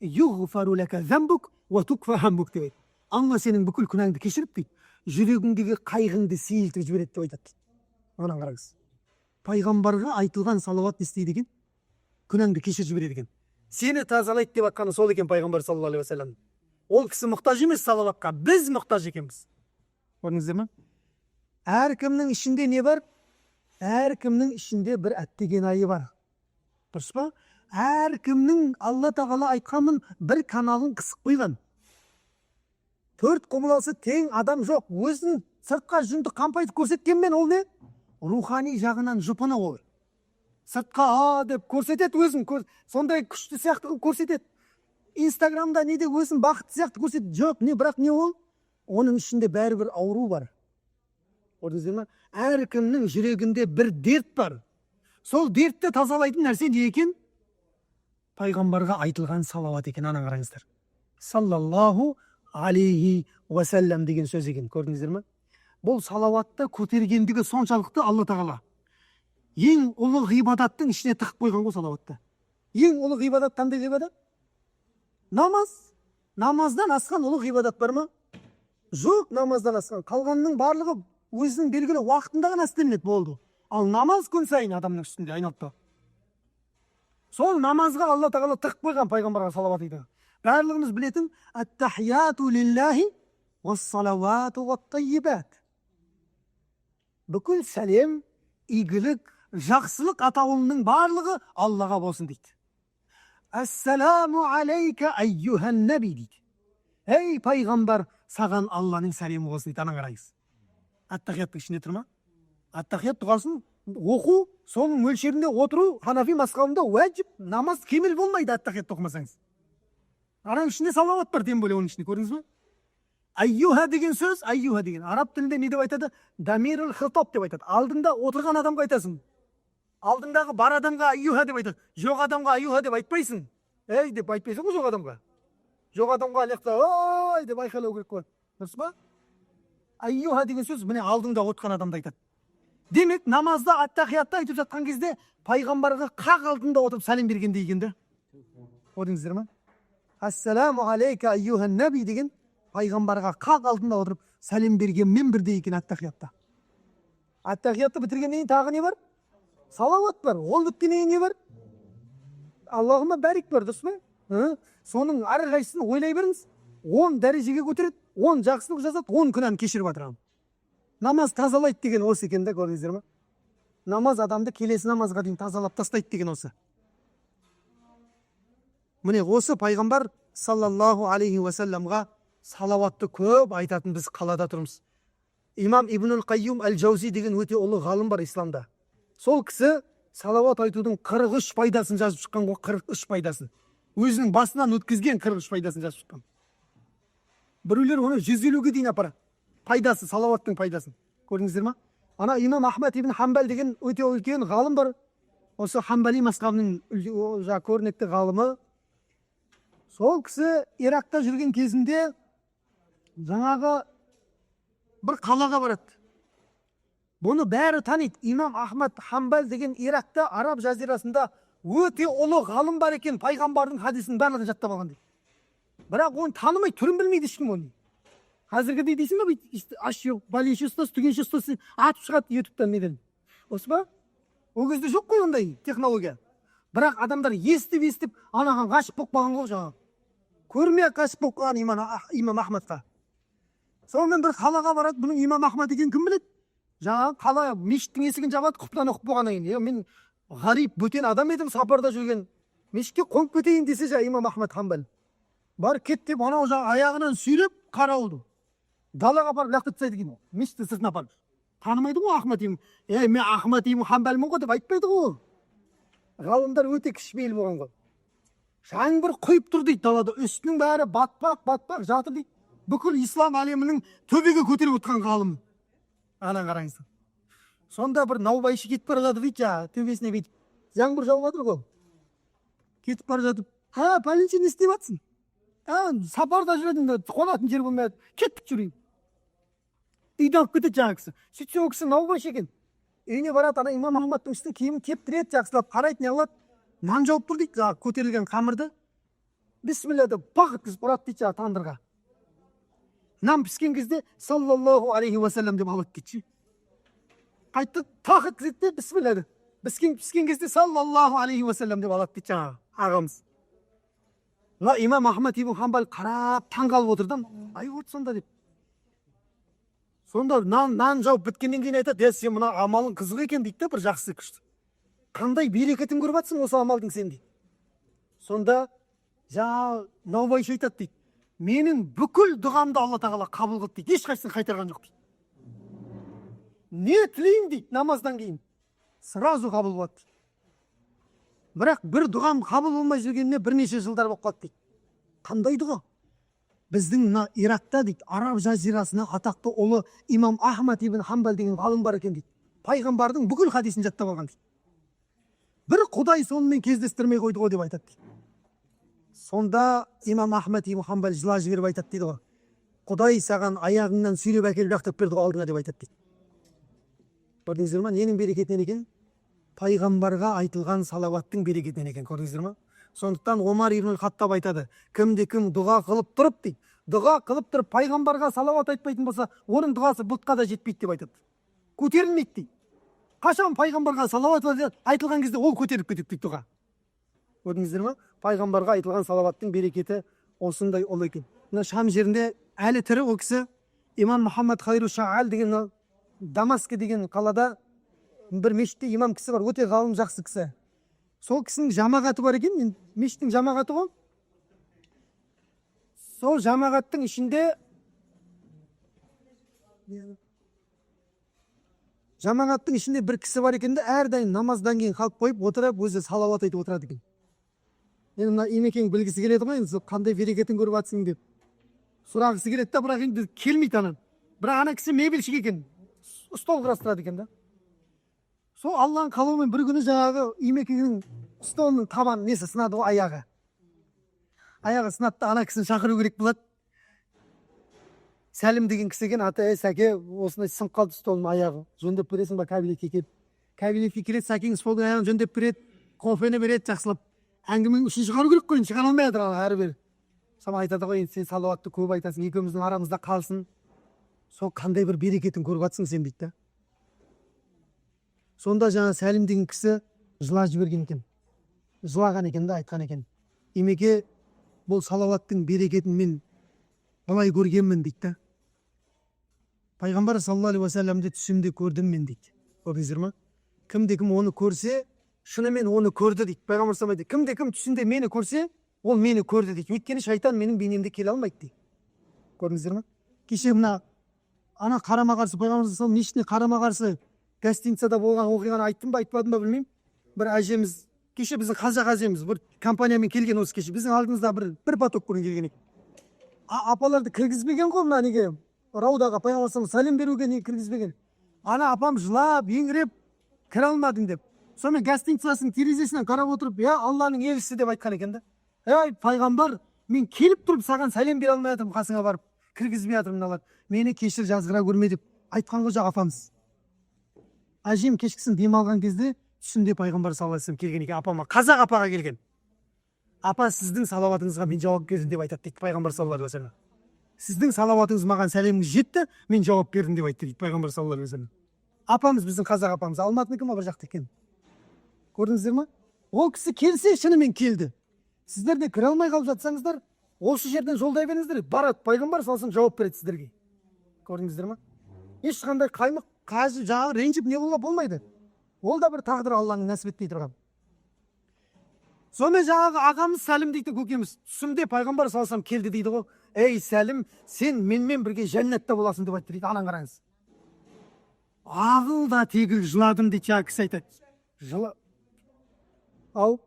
деп айтты, Алла сенің бүкіл күнәңді кешіріп, – дейді, – жүрегіңдегі қайғыңды сейілтіп жібереді», – деп айтады дейді. Мынаны қараңыз, пайғамбарға айтылған салауат не істейді екен? Күнәңді кешіріп жібереді екен, сені тазалайды деп жатқаны сол екен. Пайғамбар саллаллаху алейхи уассалам, ол кісі мұқтаж емес салауатқа, біз мұқтаж екенбіз. Көрдіңіздер ма? Әркімнің ішінде не бар? Әркімнің ішінде бір әттеген айы бар, дұрыс па? Әркімнің Алла Тағала айтқанын бір каналын қысып қойған. Төрт құбыласы тең адам жоқ. Өзін сыртқа жүнді қампайтып көрсеткенмен, ол не, рухани жағынан жұпыны. Ол сыртқа «а» деп көрсетеді өзін, сондай күшті сияқты қылып көрсетеді. Инстаграмда неде өзін бақытты сияқты көрсетеді. Жоқ, не, бірақ не, ол оның ішінде бәрібір ауру бар. Көрдіңіздер ма? Әркімнің жүрегінде бір дерт бар. Сол дертті тазалайтын нәрсе не екен? Пайғамбарға айтылған салауат екен. Ана қараңыздар, саллаллаху алейхи уассалам деген сөз екен. Көрдіңіздер ма? Бұл салауатты көтергендігі соншалықты, Алла Тағала ең ұлы ғибадаттың ішіне тығып қойған ғой салауатты. Ең ұлы ғибадат қандай ғибадат? Намаз. Намаздан асқан ұлы ғибадат бар ма? Жоқ. Намаздан асқан, қалғанының барлығы өзінің белгілі уақытында ғана істелінеді, болды. Ал намаз күн сайын адамның үстінде айналып тұрады. Сол намазға Алла Тағала тығып қойған пайғамбарға салауат айтады. Барлығымыз білетін аттахияту лиллахи уассалауату уаттайибат, бүкіл сәлем, игілік, жақсылық атаулының барлығы Аллаға болсын дейді. Ассаламу алейка айюхан наби дейді. Ей пайғамбар, саған Алланың сәлемі болсын дейді. Ана қараңыз, аттахияттың ішінде тұр ма? Аттахият дұғасын оқу, соның мөлшерінде отыру ханафи мазхабында уәжіп. Намаз кемел болмайды аттахиятты оқымасаңыз. Ананың ішінде салауат бар, тем более оның ішінде. Көрдіңіз ба? Айюха деген сөз, айюха деген араб тілінде не деп айтады? Дамирул хитаб деп айтады. Алдыңда отырған адамға айтасың, алдыңдағы бар адамға айюха деп айтады. Жоқ адамға айюха деп айтпайсың. «Ей» деп айтпайсың ғой жоқ адамға. Жоқ адамға ана жақта «ой» деп айқайлау керек қой, дұрыс па? Айюха деген сөз міне алдыңда отырған адамды айтады. Демек, намазда аттахиятты айтып жатқан кезде пайғамбарға қақ алдында отырып сәлем бергендей екен да. Көрдіңіздер ма? Ассаламу алейка айюхан наби деген пайғамбарға қақ алдында отырып сәлем бергенмен бірдей екен аттахиятта. Аттахиятты бітіргеннен кейін тағы не бар? Салауат бар. Ол біткеннен кейін не бар? Аллахума бәрик бар, дұрыс па? Соның әрқайсысын ойлай беріңіз, 10 дәрежеге көтереді, 10 жақсылық жасады, 10 күнәні кешіріп жатыр. Намаз тазалайды деген осы екен да. Көрдіңіздер ма? Намаз адамды келесі намазға дейін тазалап тастайды деген осы. Міне, осы пайғамбар саллаллаху алейхи уассаламға салауатты көп айтатын біз қалада тұрмыз. Имам Ибнул Қайюм әл Жаузи деген өте ұлы ғалым бар исламда. Сол кісі салауат айтудың 43 пайдасын жазып шыққан ғой. 43 пайдасын, өзінің басынан өткізген 43 пайдасын жазып шыққан. Біреулер оны 150-ге дейін апарады пайдасы, салауаттың пайдасын. Көрдіңіздер ма? Ана имам Ахмад ибн Хамбал деген өте үлкен ғалым бар, осы хамбали мазхабының жаңағы көрнекті ғалымы. Сол кісі Иракта жүрген кезінде жаңағы бір қалаға барады. Бұны бәрі таниды. Имам Ахмад Хамбал деген Иракта, араб жазирасында өте ұлы ғалым бар екен, пайғамбардың хадисінің барлығын жаттап алған дейді. Бірақ оны танымайды, түрін білмейді ешкім оның. Қазіргідей дейсің ба, бүйтіп аш бәленше ұстаз, түгенше ұстаз атып шығады ютубтан, неден, осы ба? Ол кезде жоқ қой ондай технология. Бірақ адамдар естіп естіп анаған ғашық болып қалған ғой, жаңағы көрмей ақ ғашық болып қалған имам Ахмадқа. Сонымен бір қалаға барады. Бұның имам Ахмад екенін кім біледі? Жаңағы қала мешіттің есігін жабады құптан оқып болғаннан кейін. «Е, мен ғариб, бөтен адам едім, сапарда жүрген, мешітке қонып кетейін», – десе, жаңағы имам Ахмад Хамбал «Бар, кет» деп, анау жаңағы аяғынан сүйреп қарауылды. Далаға апарып лақтырып тастайды екен, мешіттің сыртына апарып. Танымайды ғой Ахмад ибн. Ей, мен Ахмад ибн Ханбалмын ғой деп айтпайды ғой ол. Ғалымдар өте кішіпейіл болған ғой. Жаңбыр құйып тұр дейді далада, үстінің бәрі батпақ батпақ жатыр дейді. Бүкіл ислам әлемінің төбеге көтеріп отырған ғалым. Ана қараңыздар. Сонда бір наубайшы кетіп бара жатыр дейді, жаңағы төбесіне бүйтіп. Жаңбыр жауып жатыр ғой. Кетіп бара жатып, «Ха, пәленше, не істеп жатсың? А, сапарда жүретін, қонатын жер болмай жатыр. Кеттік, жүрейін». Үйден алып кетеді жаңағы кісі. Сөйтсе, ол кісі наубайшы екен. Үйіне барады, ана имам Ахмадтың үстін киімін кептіреді, жақсылап қарайды, не қылады. Нан жауып тұр дейді, жаңағы көтерілген қамырды. Бисмилля деп пах еткізіп ұрады дейді жаңағы тандырға. Нан піскен кезде саллаллаху алейхи уассалам деп алады дейді. Қайтты тақ еткізеді де, бисмилля деп. Піскен кезде саллаллаху алейхи уассалам деп алады дейді жаңағы ағамыз. Мына имам Ахмад ибн Ханбал қарап таң қалып отыр да, ай вот сонда деп. Сонда нан жауып біткеннен кейін айтады: «Е, сен мына амалың қызық екен», — дейді да, бір жақсы, күшті. «Қандай берекетін көріп жатсың осы амалдың сен?» — дейді. Сонда жаңағы наубайшы айтады дейді: «Менің бүкіл дұғамды Алла тағала қабыл қылды», — дейді, «ешқайсысын қайтарған жоқ», — дейді. «Не тілеймін», — дейді, «намаздан кейін сразу қабыл болады», — дейді. «Бірақ бір дұғам қабыл болмай жүргеніне бірнеше жылдар болып қалды», — дейді. «Қандай дұға?» «Біздің мына Иракта, — дейді, — араб жазирасына атақты ұлы имам Ахмад ибн Ханбал деген ғалым бар екен», — дейді. «Пайғамбардың бүкіл хадисін жаттап алған», — дейді. «Бір Құдай сонымен кездестірмей қойды ғой», — деп айтады дейді. Сонда имам Ахмад ибн Ханбал жылап жіберіп айтады дейді ғой: «Құдай саған аяғыңнан сүйреп әкеліп лақтырып берді ғой алдыңа», — деп айтады дейді. Көрдіңіздер ма, ненің берекетінен екен? Пайғамбарға айтылған салауаттың берекетінен екен, көрдіңіздер ма? Сондықтан Омар ибн Хаттаб айтады: «Кімде кім дұға қылып тұрып, — дейді, — дұға қылып тұрып пайғамбарға салауат айтпайтын болса, оның дұғасы бұлтқа да жетпейді», — деп айтады, көтерілмейді дейді. Қашан пайғамбарға салауат айтылған кезде ол көтеріліп кетеді дейді дұға. Көрдіңіздер ма, пайғамбарға айтылған салауаттың берекеті осындай ұлы екен. Мына Шам жерінде әлі тірі ол кісі, имам Мұхаммад Хайру Шаал деген, мына Дамаск деген қалада бір мешітте имам кісі бар, өте ғалым, жақсы кісі. Сол кісінің жамағаты бар екен, енді мешіттің жамағаты ғой. Сол жамағаттың ішінде бір кісі бар екен да, әрдайым намаздан кейін қалып қойып отырып, өзі салауат айтып отырады екен. Енді мына Имекең білгісі келеді ғой енді, сол қандай берекетін көріп жатсың деп сұрағысы келеді да, бірақ енді келмейді ана. Бірақ ана кісі мебельщик екен, стол құрастырады екен да. Сол Алланың қалауымен бір күні жаңағы Имекеңнің столының табаны несі сынады ғой, аяғы сынады да, ана кісіні шақыру керек болады. Сәлім деген кісі екен аты. «Ей, Сәке, осындай сынып қалды столдың аяғы, жөндеп бересің ба?» Кабинетке келіп, кабинетке келеді. Сәкең столдың аяғын жөндеп береді, кофені береді жақсылап. Әңгіменің ұшын шығару керек қой енді, шығара алмай жатыр ана әрі бері. Соны айтады ғой: «Енді сен салауатты көп айтасың, екеуміздің арамызда қалсын, сол қандай бір берекетін көріп жатсың сен?» — дейді да. Сонда жаңа Сәлім деген кісі жылап жіберген екен, жылаған екен да, айтқан екен: «Имеке, бұл салауаттың берекетін мен былай көргенмін, — дейді да, — Пайғамбар саллаллаху алейхи уассаламды түсімде көрдім мен», — дейді. Көрдіңіздер ма, кімде кім оны көрсе, шынымен оны көрді дейді. Пайғамбар саллаллаху айтады: «Кімде кім түсінде мені көрсе, ол мені көрді», — дейді. «Өйткені шайтан менің бейнемде келе алмайды», — дейді. Көрдіңіздер ма, кеше мына ана қарама қарсы пайғамбар саллаллаху мешітіне қарама қарсы гостиницада болған оқиғаны айттым ба, айтпадым ба, білмеймін. Бір әжеміз кеше, біздің қазақ әжеміз бір компаниямен келген. Осы кеше біздің алдымызда бір поток бұрын келген екен. Апаларды кіргізбеген ғой мына неге, раудаға, пайғамбар сәлем беруге неге кіргізбеген. Ана апам жылап еңіреп, кіре алмадым деп. Сонымен гостиницасының терезесінен қарап отырып: «Я Алланың елшісі», — деп айтқан екен да. «Ей, пайғамбар, мен келіп тұрып саған сәлем бере алмай жатырмын, қасыңа барып, кіргізбей жатыр мыналар, мені кешір, жазғыра көрме», — деп айтқан ғой жаңағы апамыз. Әжем кешкісін демалған кезде түсінде пайғамбар саллаллаху алейхи вассалам келген екен апама, қазақ апаға келген. «Апа, сіздің салауатыңызға мен жауап бердім», — деп айтады дейді пайғамбар саллаллаху алейхи вассалам. «Сіздің салауатыңыз маған, сәлеміңіз жетті, мен жауап бердім», — деп айтты дейді пайғамбар саллаллаху алейхи вассалам. Апамыз, біздің қазақ апамыз, Алматынікі ма, бір жақта екен. Көрдіңіздер ма, ол кісі келсе, шынымен келді. Сіздер де кіре алмай қалып жатсаңыздар, осы жерден жолдай беріңіздер, барады пайғамбар саллаллаху алейхи, жауап береді сіздерге. Көрдіңіздер ма, ешқандай қаймық қажы жаңағы ренжіп не қылуға болмайды. Ол да бір тағдыр, Алланың нәсіп етпей тұрған. Сонымен жаңағы ағамыз Сәлім дейтін көкеміз түсімде пайғамбар саллаллаху алейхи келді дейді ғой. Ей, Сәлім, сен менімен бірге жәннатта боласың деп айтты дейді. Анан қараңыз, ағыл да тегіл жыладым дейді. Жаңағы кісі айтады, жыла ау,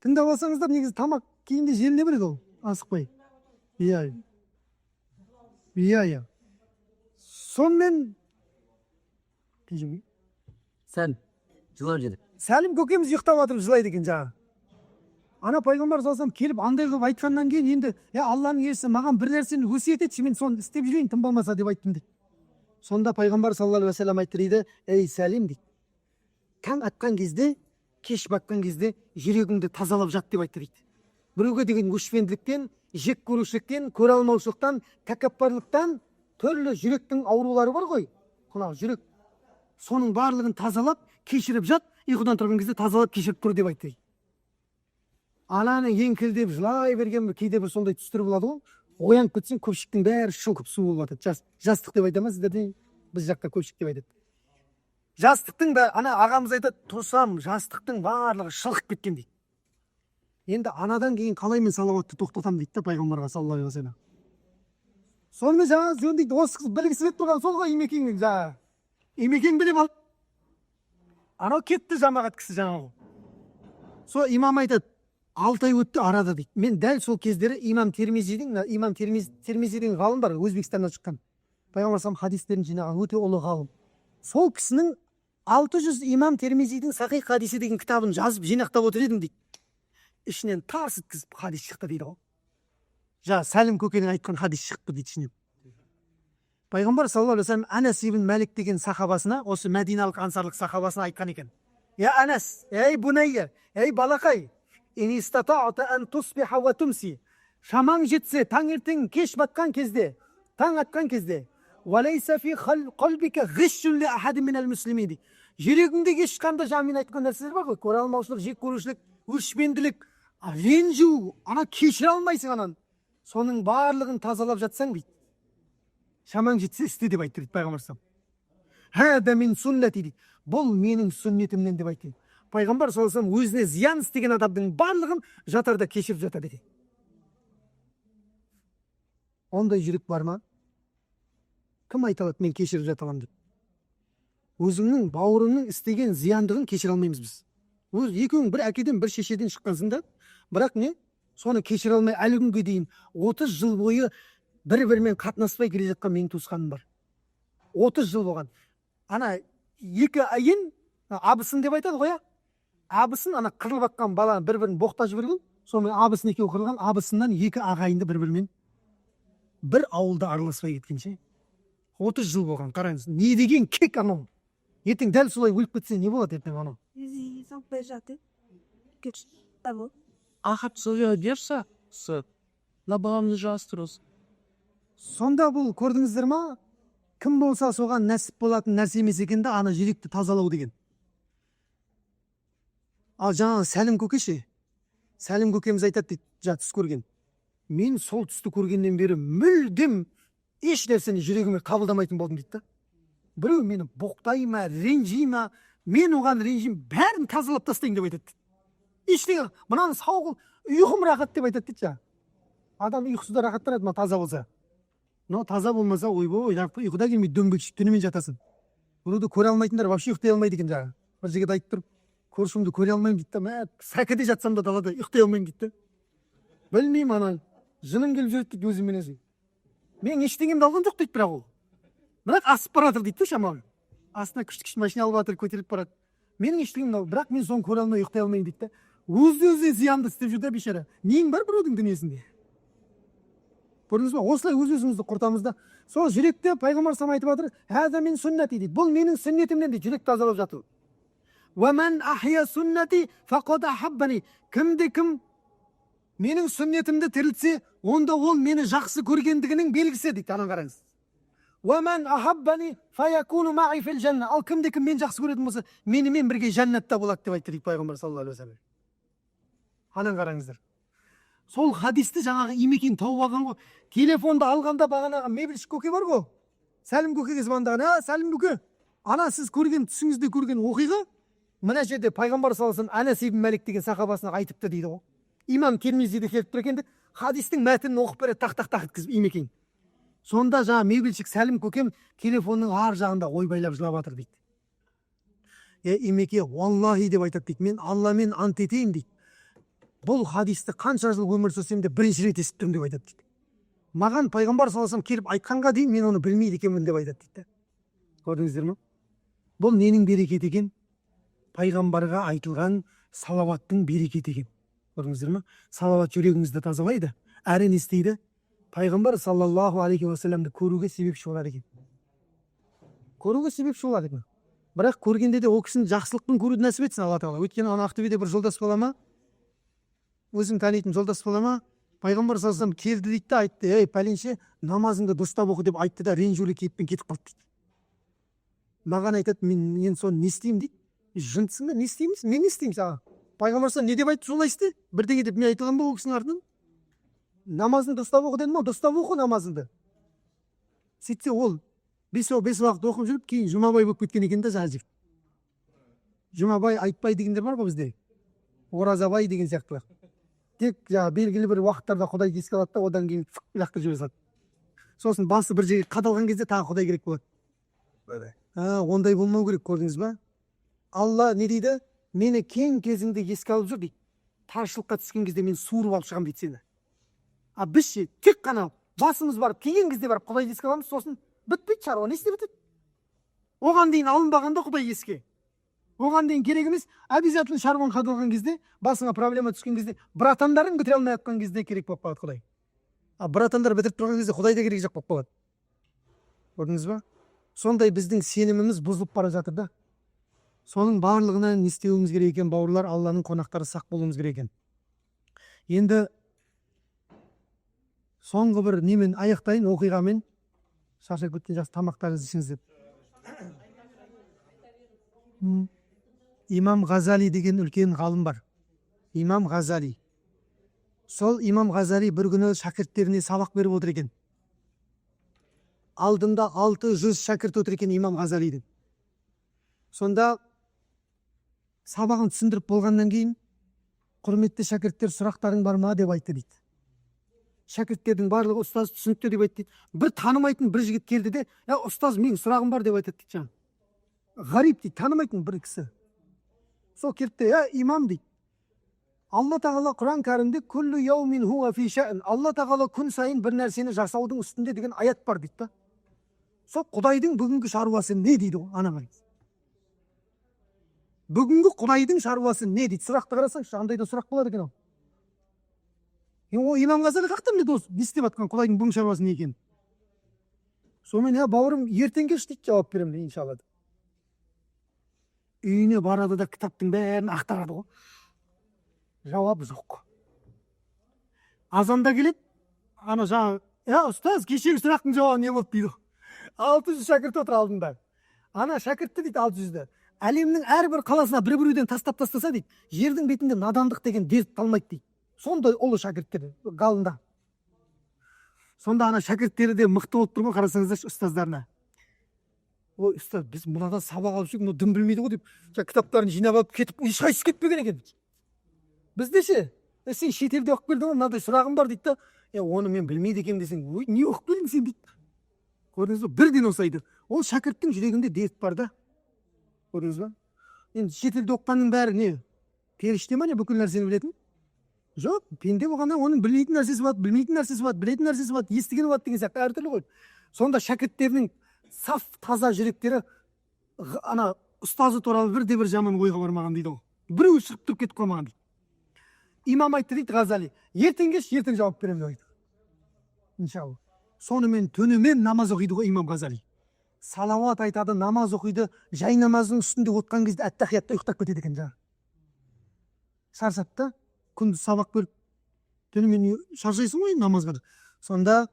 тыңдап алсаңыздар, негізі тамақ кейінде желіне береді ол, асықпай. Иә, иә, иә. Сонымен Сән жылап жеді. Сәлім көкеміз ұйықтап жатып жылайды екен жаңағы. Ана пайғамбар саллаллаху алейхи келіп андай қылып айтқаннан кейін, енді: «Е, Алланың елшісі, маған бір нәрсені өсиет етші, мен соны істеп жүрейін тым болмаса», – деп айттым дейді. Сонда пайғамбар саллаллаху алейхи уассалам айтты дейді: «Ей, Сәлім, – дейді, – таң атқан кезде, кеш батқан кезде жүрегіңді тазалап жат», – деп айтты дейді. Біреуге деген өшпенділіктен, жек көрушіліктен, көре алмаушылықтан, тәкаппарлықтан, түрлі жүректің аурулары бар ғой, мынау жүрек, соның барлығын тазалап, кешіріп жат, ұйқыдан тұрған кезде тазалап, кешіріп тұр деп айтты дейді. Ананы еңкілдеп жылай берген, кейде бір сондай түстер болады ғой, оянып кетсең, көпшіктің бәрі шылқып су болып жатады. Жастық деп айта ма сіздерде? Біз жақта көпшік деп айтады. Жастықтың бәрі, ана ағамыз айтады, тұрсам, жастықтың барлығы шылқып кеткен дейді. Енді анадан кейін қалай мен салауатты тоқтатамын дейді да пайғамбарға саллаллаху алейхи уассалам. Сонымен жаңағы жөн дейді, осы қыз білгісі келіп тұрған сол ғой, Имекеңнің жаңағы, Имекең біліп алды. Анау кетті жамағат кісі жаңағы. Сол имам айтады, 6 ай өтті арада дейді. Мен дәл сол кездері имам Термизидің, мына имам Термизи деген ғалым бар, Өзбекстаннан шыққан, пайғамбар салам хадистерін жинаған өте ұлы ғалым. Сол кісінің 600 имам Термизидің сахих хадисі деген кітабын жазып, жинақтап отыр едім дейді. Ішінен тарс еткізіп хадис шықты дейді ғой. Жаңа Сәлім көкенің айтқан хадис шықты дейді ішінен. Пайғамбар саллаллаху алейхи вассалам Анас ибн Мәлик деген сахабасына, осы мәдиналық ансарлық сахабасына айтқан екен: «Я Анас, ей бунайя, ей балақай, ин истата'та ан тусбиха ва тумси, шамаң жетсе, таңертең кеш батқан кезде, таң атқан кезде, уалейса фи қалбика ғишшун ли ахадин минал муслимин», – дейді. Жүрегіңде ешқандай, жаңа мен айтқан нәрселер бар ғой, көре алмаушылық, жек көрушілік, өшпенділік, ренжу, ана кешіре алмайсың ананы, соның барлығын тазалап жатсаң дейді, шамаң жетсе, істе деп айтты дейді пайғамбар саллаллаху. «Хада мин суннати», – дейді, бұл менің сүннетімнен деп айтты. Пайғамбар саллаллаху алейхи өзіне зиян істеген адамның барлығын жатарда кешіріп жатады екен. Ондай жүрек бар ма? Кім айта алады, мен кешіріп жата аламын деп? Өзіңнің бауырыңның істеген зияндығын кешіре алмаймыз біз. Өз екеуің бір әкеден, бір шешеден шыққансың да, бірақ не, соны кешіре алмай, әлі күнге дейін 30 жыл бойы бір бірімен қатынаспай келе жатқан менің туысқаным бар. 30 жыл болған. Ана екі әйел, абысын деп айтады ғой, иә, абысын, ана қырылып жатқан бала бір бірін боқтап жіберген. Сонымен абысын екеуі қырылған. Абысыннан екі ағайынды бір бірімен бір ауылда араласпай кеткен ше. 30 жыл болған, қараңыз, не деген кек анау. Ертең дәл солай өліп кетсе, не болады ертең анау? Ахат берса, набағамды жастырыз. Сонда бұл, көрдіңіздер ма, кім болса соған нәсіп болатын нәрсе емес екен да ана жүректі тазалау деген. Ал жаңағы Сәлім көке ше, Сәлім көкеміз айтады дейді, жаңа түс көрген. Мен сол түсті көргеннен бері мүлдем еш нәрсені жүрегіме қабылдамайтын болдым дейді да. Біреу мені боқтай ма, ренжи ма, мен оған ренжимін, бәрін тазалап тастаймын деп айтады дейді. Ештеңе, мынаны сау қыл, ұйқым рахат деп айтады дейді. Жаңағы адам ұйқысы да рахаттанады мына таза болса. Но таза болмаса, ойбой, ұйқы да келмейді, дөңбекшіп түнімен жатасың. Біреуді көре алмайтындар вообще ұйықтай алмайды екен. Жаңағы бір жігіт айтып тұр, көршімді көре алмаймын дейді да, мә, сәкіде жатсам да, далада ұйықтай алмаймын дейді да. Білмеймін, ана жыным келіп жүреді дейді өзімен өзі. Менің ештеңемді алған жоқ дейді, бірақ ол, бірақ асып бара жатыр дейді да шамалы. Астына күшті күшті машина алып жатыр, көтеріліп барады. Менің ештеңемді ал, бірақ мен соны көре алмай, ұйықтай алмаймын дейді да. Өзі өзіне зиянды істеп жүр да бейшара. Нең бар біреудің дүниесінде? Көрдіңіз ба, осылай өз өзімізді құртамыз да. Сол жүректе пайғамбар салам айтып жатыр: «Хаза мин сүннати», – дейді, бұл менің сүннетімнен дейді, жүрек тазалап жату. «Уа ахия сүннати фақад ахаббани», кімде кім менің сүннетімді тірілтсе, онда ол мені жақсы көргендігінің белгісі дейді. Ана қараңыз: «Уа ахаббани фаякуну маи фил жанна», ал кімде кім мені жақсы көретін болса, менімен бірге жәннатта болады деп айтты дейді пайғамбар саллаллаху алейхи уассалам. Анан қараңыздар, сол хадисті жаңағы Имекең тауып алған ғой. Телефонды алғанда бағанағы мебельщик көке бар ғой, Сәлім көкеге звондаған. А, Сәлім көке, ана сіз көрген түсіңізде көрген оқиға мына жерде пайғамбар саллаллаху алейхи вассалам Анас ибн Мәлик деген сахабасына айтыпты дейді ғой. Имам Термизи де келіп тұр екен де, хадистің мәтінін оқып береді тақ тақ тақ еткізіп имекең. Сонда жаңағы мебельщик Сәлім көкем телефонның ар жағында ойбайлап жылап жатыр дейді. Е, имеке, уаллахи деп айтады дейді, мен Алламен ант етейін дейді, бұл хадисті қанша жыл өмір сүрсем де бірінші рет естіп тұрмын деп айтады дейді. Маған пайғамбар саллаллаху алейхи вассалам келіп айтқанға дейін мен оны білмейді екенмін деп айтады дейді. Көрдіңіздер ме, бұл ненің берекеті екен? Пайғамбарға айтылған салауаттың берекеті екен. Көрдіңіздер ме, салауат жүрегіңізді тазалайды, әрі не істейді? Пайғамбар саллаллаху алейхи уассаламды көруге себепші болады екен. Көруге себепші болады екен. Бірақ көргенде де ол кісіні жақсылықпен көруді нәсіп етсін Алла тағала. Өйткені ана Ақтөбеде бір жолдас балама, өзім танитын жолдас балама, пайғамбар саллаллаху алейхи вассалам келді дейді да, айтты: «Ей, пәленше, намазыңды дұрыстап оқы», – деп айтты да, ренжулі кейіппен кетіп қалды дейді. Маған айтады: «Мен енді соны не істеймін?» – дейді. Жындысың ба, не істейміз, мен не істеймін саған? Пайғамбар саллаллаху не деп айтты, солай істе. Бірдеңе деп мен айта аламын ба ол кісінің артынан? Намазыңды дұрыстап оқы дедім ғой, дұрыстап оқы намазыңды. Сөйтсе, ол бес уақыт оқып жүріп, кейін Жұмабай болып кеткен екен да. Жаңағы жігіт Жұмабай, Айтбай дегендер бар ғой бізде, Оразабай деген сияқтылар. Тек жаңағы белгілі бір уақыттарда Құдайды еске алады да, одан кейін лақтырып жібере салады. Сосын басы бір жерге қадалған кезде тағы Құдай керек болады. А, ондай болмау керек, көрдіңіз ба? Алла не дейді? «Мені кең кезіңде еске алып жүр», – дейді. «Таршылыққа түскен кезде мен суырып алып шығамын», – дейді сені. А біз ше, тек қана басымыз барып тиген кезде барып Құдайды еске аламыз. Сосын бітпейді шаруа. Не істеп бітеді? Оған дейін алынбағанда Құдай еске, оған дейін керек емес. Обязательно шаруаң қадалған кезде, басыңа проблема түскен кезде, братандарың бітіре алмай жатқан кезде керек болып қалады Құдай. А братандар бітіріп тұрған кезде Құдай да керек жоқ болып қалады. Көрдіңіз ба, сондай біздің сеніміміз бұзылып бара жатыр да. Соның барлығына не істеуіміз керек екен, бауырлар? Алланың қонақтары, сақ болуымыз керек екен. Енді соңғы бір немен аяқтайын, оқиғамен. Шаршап кеткен, жақсы, тамақтарыңызды ішіңіз деп. Имам Ғазали деген үлкен ғалым бар, имам Ғазали. Сол имам Ғазали бір күні шәкірттеріне сабақ беріп отыр екен. Алдында 600 шәкірт отыр екен имам Ғазалидің. Сонда сабағын түсіндіріп болғаннан кейін: «Құрметті шәкірттер, сұрақтарың бар ма?» – деп айтты дейді. Шәкірттердің барлығы: «Ұстаз, түсінікті», – деп айтты дейді. Бір танымайтын бір жігіт келді де: «Я, ұстаз, менің сұрағым бар», – деп айтады дейді. Жаңағы ғариб дейді, танымайтын бір кісі. Сол келді де: «Я, имам, – дейді, – Алла тағала Құран кәрімде «Күллу яумин хуа фи шән», Алла тағала күн сайын бір нәрсені жасаудың үстінде деген аят бар», – дейді да. «Сол Құдайдың бүгінгі шаруасы не?» – дейді ғой. Ана қараңыз, «Бүгінгі Құдайдың шаруасы не?» – дейді. Сұрақты қарасаңшы, андай да сұрақ болады екен ау. Ол имам Ғазали қаяқтан біледі осы не істеп жатқан, Құдайдың бүгінгі шаруасы не екенін? Сонымен: «Иә, бауырым, ертең кеш, – дейді, – жауап беремін, иншалла», – деп. Үйіне барады да, кітаптың бәрін ақтарады ғой, жауап жоқ. Азанда келеді ана жаңағы: «Иә, ұстаз, кешегі сұрақтың жауабы не болды?» – дейді ғой. 600 шәкірт отыр алдында. Ана шәкіртті, дейді, 600-ді әлемнің әрбір қаласына бір біреуден тастап тастаса, дейді, жердің бетінде надандық деген дерт қалмайды дейді. Сондай ұлы шәкірттер, ғалымдар. Сонда ана шәкірттері де мықты болып тұр ғой, қарасаңыздаршы ұстаздарына: «Ой, ұстаз, біз мынадан сабақ алып жүрік, мынау дым білмейді ғой», – деп, жаңа кітаптарын жинап алып кетіп, ешқайсысы кетпеген екен. Бізде ше? «Е, сен шетелде оқып келдің ғой, мынандай сұрағым бар», – дейді да. «Е, оны мен білмейді екенмін», – десең, «Ой, не оқып келдің сен?» – дейді. Көрдіңіз ба, бірден осайды. Ол шәкірттің жүрегінде дерт бар да, көрдіңіз ба? Енді шетелде оқығанның бәрі не, періште ма, не, бүкіл нәрсені білетін? Жоқ, пенде болғаннан оның білмейтін нәрсесі болады, білмейтін нәрсесі болады, білетін нәрсесі болады, естігені болады деген сияқты әртүрлі ғой. Сонда шәкірттерінің саф таза жүректері ана ұстазы туралы бірде бір жаман ойға бармаған дейді ғой, біреуі шығып тұрып кетіп қалмаған дейді. Имам айтты дейді, Ғазали: «Ертең кеш, ертең жауап беремін», – деп айтты, иншалла. Сонымен түнімен намаз оқиды ғой имам Ғазали, салауат айтады, намаз оқиды. Жай намаздың үстінде отқан кезде әттахиятта ұйықтап кетеді екен. Жаңағы шаршады да, күндіз сабақ беріп, түнімен шаршайсың ғой енді намазға. Сонда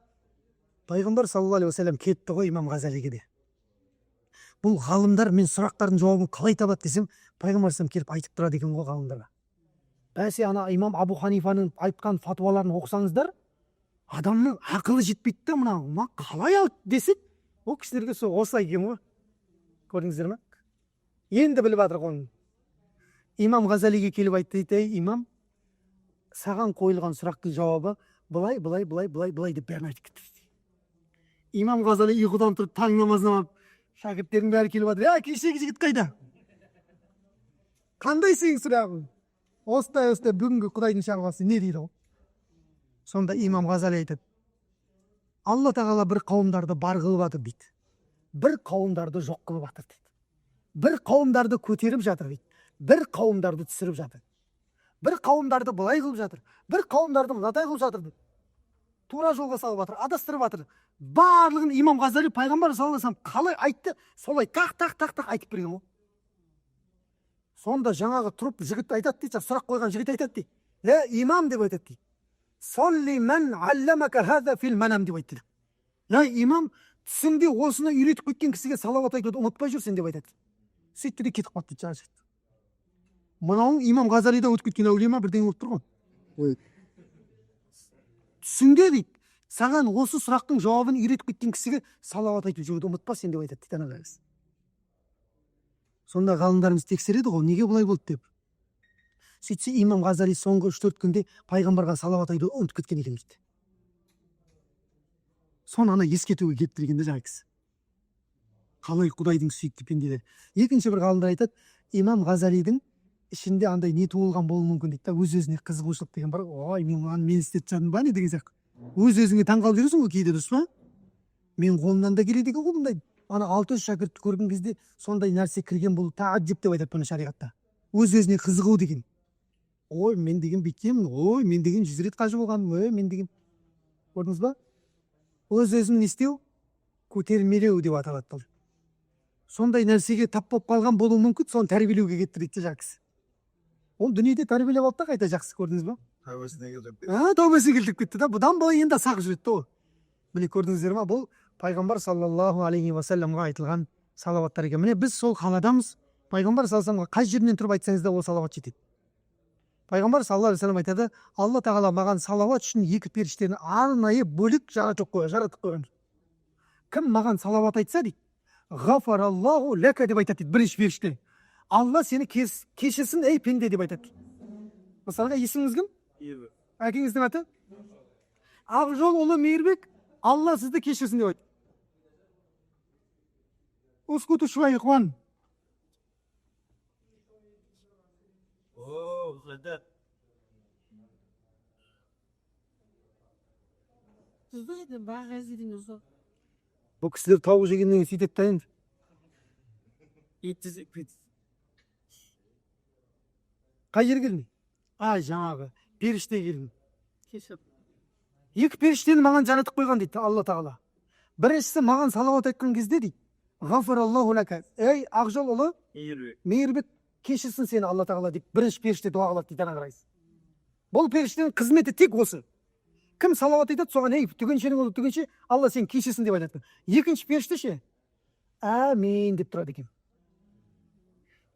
пайғамбар саллаллаху алейхи уассалам кетті ғой имам Ғазалиге де. Бұл ғалымдар мен сұрақтардың жауабын қалай табады десем, пайғамбар алейхиссалам келіп айтып тұрады екен ғой ғалымдарға. Бәсе, ана имам Абу Ханифаның айтқан фатуаларын оқысаңыздар, адамның ақылы жетпейді да, мына мына қалай алды десек, ол кісілерге сол осылай екен ғой. Көрдіңіздер ма, енді біліп жатырық оны. Имам Ғазалиге келіп айтты дейді: «Ей, имам, Саған қойылған сұрақтың жауабы былай, былай, былай, былай, былай деп бәрін айтып кетті дейді. Имам Ғазали ұйқыдан тұрып, таң намазына барып, шәкірттердің бәрі келіп жатыр. Ә, кешегі жігіт қайда? Қандай сенің сұрағың? Осындай, осындай, бүгінгі құдайдың шаруасы не дейді ғой. Сонда имам Ғазали айтады: Алла тағала бір қауымдарды бар қылып жатыр дейді, бір қауымдарды жоқ қылып жатыр дейді, бір қауымдарды көтеріп жатыр дейді, бір қауымдарды түсіріп жатыр, бір қауымдарды былай қылып жатыр, бір қауымдарды мынадай қылып жатыр дейді, тура жолға салып жатыр, адастырып жатыр. Барлығын имам Ғазали пайғамбар саллаллаху алейхи вассалам қалай айтты, солай тақ, тақ, тақ, тақ айтып берген ғой. Сонда жаңағы тұрып жігіт айтады дейді, сұрақ қойған жігіт айтады дейді: «Е, имам, — деп айтады дейді, — салли мән алламака хаза фил манам», — деп айтты. «Е, имам, түсіңде осыны үйретіп кеткен кісіге салауат айтуды ұмытпай жүрсің», — деп айтады. Сөйтті де кетіп қалды дейді жаңағы жігіт. Мынауың имам Ғазалида өтіп кеткен әулие ма, бірдеңе болып тұр ғой. Түсіңде дейді, саған осы сұрақтың жауабын үйретіп кеткен кісіге салауат айтып жүруді ұмытпа сен, деп айтады дейді ана кісі. Сонда ғалымдарымыз тексереді ғой, неге бұлай болды деп. Сөйтсе, имам Ғазали соңғы 3-4 күнде пайғамбарға салауат айтуды ұмытып кеткен екен дейді. Соны ана ескертуге келіп тұр екен да жаңағы кісі. Қалай құдайдың сүйікті пенделері. Екінші бір ғалымдар айтады, имам Ғазалидің ішінде андай не туылған болуы мүмкін дейді да, өз өзіне қызығушылық деген бар ғой. Ой, мен мынаны мен істеп тастадым ба, не деген сияқты. Өз өзіңе таңқалып жүресің ғой кейде, дұрыс па? Мен қолымнан да келеді екен ғой бұндай. Ана 600 шәкіртті көрген кезде сондай нәрсе кірген, бұл тағажжүп деп айтады бұны шариғатта, өз өзіне қызығу деген. Ой, мен деген бүйткенмін, ой, мен деген 100 рет қажы болғанмын, ой, мен деген, көрдіңіз ба, өз өзін не істеу, көтермелеу деп аталады бұл. Сондай нәрсеге тап болып қалған болуы мүмкін, соны тәрбиелеуге кетті дейді жаңағы кісі. Ол дүниеде тәрбиелеп алды да қайта, жақсы, көрдіңіз ба? Тәубесіне келтіріп. А, тәубесіне келтіріп кетті да, бұдан былай енді сақ жүреді да ол. Міне, көрдіңіздер ма, бұл пайғамбар саллаллаху алейхи уассаламға айтылған салауаттар екен. Міне, біз сол қаладамыз. Пайғамбар саллаллаху алейхи қай жерінен тұрып айтсаңыз да, ол салауат жетеді. Пайғамбар саллаллаху алейхи вассалам айтады: Алла тағала маған салауат үшін екі періштені арнайы бөлек жаратып қойған. Кім маған салауат айтса дейді, ғафараллаху ләка деп айтады дейді бірінші періште. Алла сені кешірсін, ей пенде, деп айтады. Мысалға, есіміңіз кім? Әкеңіздің аты? Ақжолұлы Мейірбек, Алла сізді кешірсін деп айтты. Ускуту шуай, иkhwan. О, ғадат. Бұл кісілер тауық жегеннен кейін сөйтеді да енді. Ет жесек. Қай жерге келдің? А, жаңағы періште келдім. Екі періштені маған жаратып қойған дейді Алла тағала. Біріншісі маған салауат айтқан кезде дейді, ғафараллаху ләка, ей Ақжолұлы Мейірбек. Мейірбек, кешірсін сені Алла тағала деп бірінші періште дұға қылады дейді. Ана қарайсыз, бұл періштенің қызметі тек осы: кім салауат айтады, соған: «Ей, түгеншенің ұлы түгенше, Алла сені кешірсін», — деп айтады. Екінші періште ше, әмин деп тұрады екен.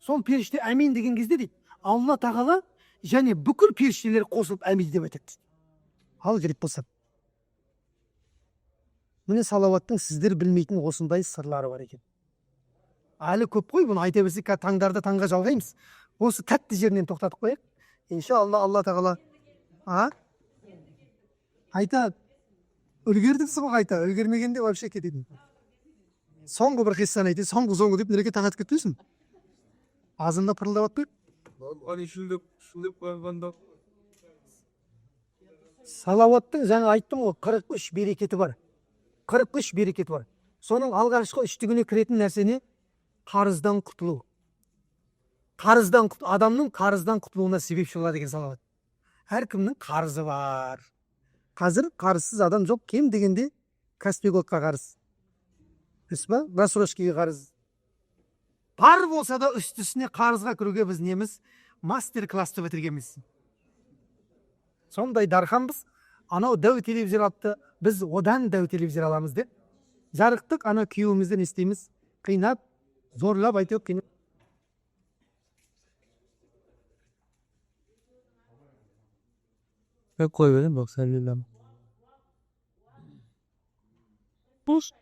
Сол періште әмин деген кезде дейді, Алла тағала және бүкіл періштелер қосылып әмин деп айтады дейді. Ал керек болса, міне, салауаттың сіздер білмейтін осындай сырлары бар екен. Әлі көп қой, бұны айта берсек, қазір таңдарды таңға жалғаймыз. Осы тәтті жерінен тоқтатып қояйық, иншалла. Алла тағала, а, қайта үлгердіңіз ғой, қайта үлгермегенде вообще кететін. Соңғы бір қиссаны айтайын, соңғы, соңғы деп неге тағатып кетпейсің, азында пырылдап атпай. Аны шүлдеп шүлдеп қойғанда. Салауаттың, жаңа айттым ғой, 43 берекеті бар, 43 берекеті бар. Соның алғашқы үштігіне кіретін нәрсе не? Қарыздан құтылу. Адамның қарыздан құтылуына себепші болады екен салауат. Әркімнің қарызы бар, қазір қарызсыз адам жоқ. Кем дегенде Каспий Голдқа қарыз, дұрыс па? Рассрочкаға қарыз бар болса да, үсті үстіне қарызға кіруге біз неміз, мастер классты бітіргенбіз, сондай дарханбыз. Анау дәу телевизор алыпты, біз одан дәу телевизор аламыз деп, жарықтық ана күйеуімізді не істейміз, қинап, зорлап, әйтеуір қинап. Ben koy vereyim bak sen lilem. Buz.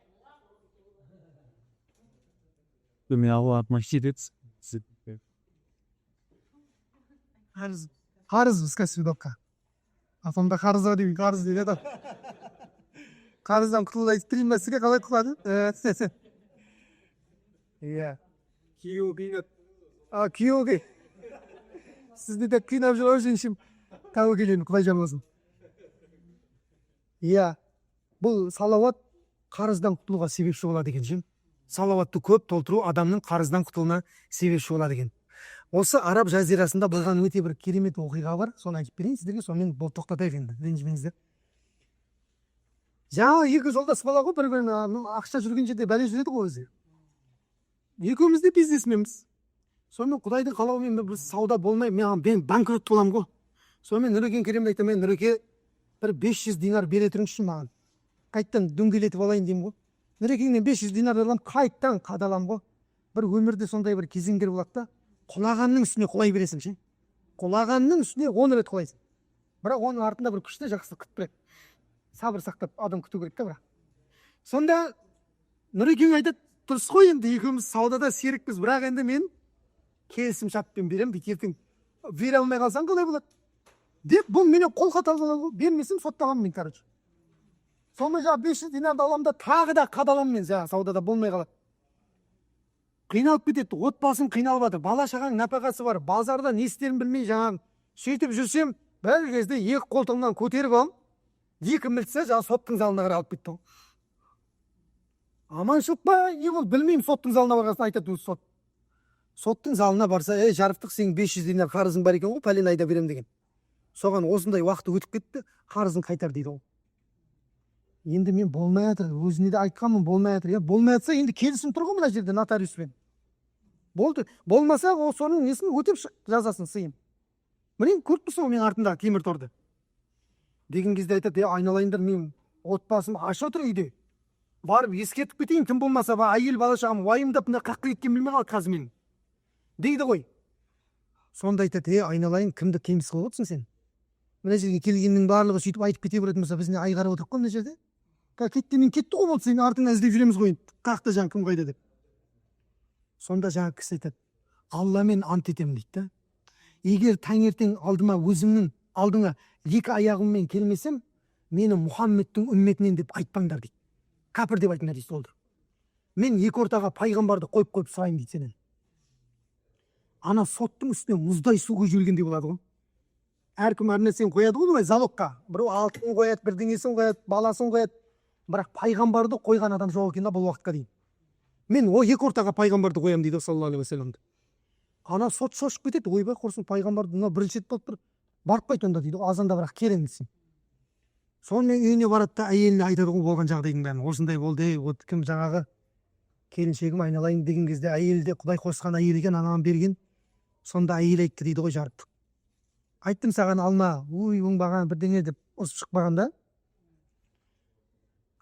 Қарыз, қарызбыз Каспий Голдқа. Апамда қарыз бар деймін, қарыз дейді адам. Қарыздан құтылуды айтып берейін ба сізге, қалай құтылады? Иә. Күйеуі қинады. А, күйеуі сізді де қинап жүр ау, жеңшем. Тәуекел енді, құдай жар. Иә, бұл салауат қарыздан құтылуға себепші болады екен ше. Салауатты көп толтыру адамның қарыздан құтылуына себепші болады екен. Осы араб жазирасында болған өте бір керемет оқиға бар, соны айтып берейін сіздерге, сонымен бұл тоқтатайық енді, ренжімеңіздер. Жаңағы екі жолдас бала ғой, бір біріне ақша жүрген жерде бәле жүреді ғой өзі. Екеуміз де бизнесменбіз. Сонымен, құдайдың қалауымен бір сауда болмай, мен банкрот боламын ғой. Сонымен Нұрекең келемін де айтамын: «Мен, Нұреке, бір 500 динар бере тұрыңызшы маған, қайтадан дөңгелетіп алайын», – деймін ғой. Нұрекеңнен 500 динар аламын, қайтадан қадаламын ғой. Бір өмірде сондай бір кезеңдер болады да, құлағанның үстіне құлай бересің ше, құлағанның үстіне 10 рет құлайсың, бірақ оның артында бір күшті жақсылық күтіп тұрады. Сабыр сақтап адам күту керек та. Бірақ сонда Нұрекең айтады: «Дұрыс қой енді, екеуміз саудада серікпіз, бірақ енді мен келісім шартпен беремін дейді, ертең бере алмай қалсаң, қалай болады?» – деп. Бұл менен қолхат алып алады ғой, бермесем, соттағанмын мен, короче. Сонымен жаңағы 500 динарды аламын да, тағы да қадаламын мен. Жаңағы саудада болмай қалады, қиналып кетеді, отбасым қиналып жатыр, бала шағаның нәпақасы бар, базарда не істерін білмей, жаңағы сөйтіп жүрсем, бір кезде екі қолтығымнан көтеріп алып, екі милиция жаңағы соттың залына қарай алып кетті ғой. Аманшылық па, не болды, білмеймін. Соттың залына барған соң айтады өзі сот. Соттың залына барса: «Ей, жарықтық, сенің 500 динар қарызың бар екен ғой, пәлен айда беремін деген, соған осындай уақыт өтіп кетті, қарызын қайтар», – дейді ғой. Енді мен болмай жатыр, өзіне де айтқанмын, болмай жатыр. Иә, болмай жатса, енді келісім тұр ғой мына жерде нотариуспен, болды. Болмаса, ол соның несін өтеп шық, жазасын, сыйын. Міне, көріп тұрсың ғой менің артымдағы темір торды деген кезде айтады: «Е, айналайындар, мен отбасым аш отыр үйде, барып ескертіп кетейін, тым болмаса әйел, бала шағам уайымдап, мына қаққа кеткенін білмей қалады қазір менің», – дейді ғой. Сонда айтады: «Е, айналайын, кімді кемсіз қылып отырсың сен? Мына жерге келгеннің барлығы сөйтіп айтып кете беретін болса, біз не ай қарап отырмық қой мына жерде? Кеткеннен кетті ғой, болды, сенің артыңнан іздеп жүреміз ғой енді, қаяқта жаңағы, кім қайда», – деп. Сонда жаңағы кісі айтады: «Алламен ант етемін, – дейді да, – егер таңертең алдыма, өзімнің алдыңа екі аяғыммен келмесем, мені Мұхаммедтің үмметінен деп айтпаңдар, – дейді, – кәпір деп айтыңдар, – дейді. Солды мен екі ортаға пайғамбарды қойып қойып сұраймын, – дейді, – сенен». Ана соттың үстіне мұздай су құйып жібергендей болады ғой. Әркім әр нәрсені қояды ғой былай залогқа: біреу алтын қояды, бірдеңесін қояды, баласын қояды, бірақ пайғамбарды қойған адам жоқ екен да бұл уақытқа дейін. «Мен о екі ортаға пайғамбарды қоямын, – дейді ғой, саллаллаху алейхи уассаламды. Ана сот шошып кетеді: «Ойбай, құрсын, пайғамбарды мынау бірінші рет болып тұр, барып қайт онда», – дейді ғой, «азанда бірақ келемін», – десем. Сонымен үйіне барады да, әйеліне айтады ғой болған жағдайдың бәрін: «Осындай болды, ей, вот кім, жаңағы келіншегім, айналайын», – деген кезде, әйелі де құдай қосқан әйел екен, анаған берген. Сонда әйел айтты дейді ғой: «Жарықтық, айттым саған, алма, ой, оңбаған бірдеңе деп ұрысып шықпаған да,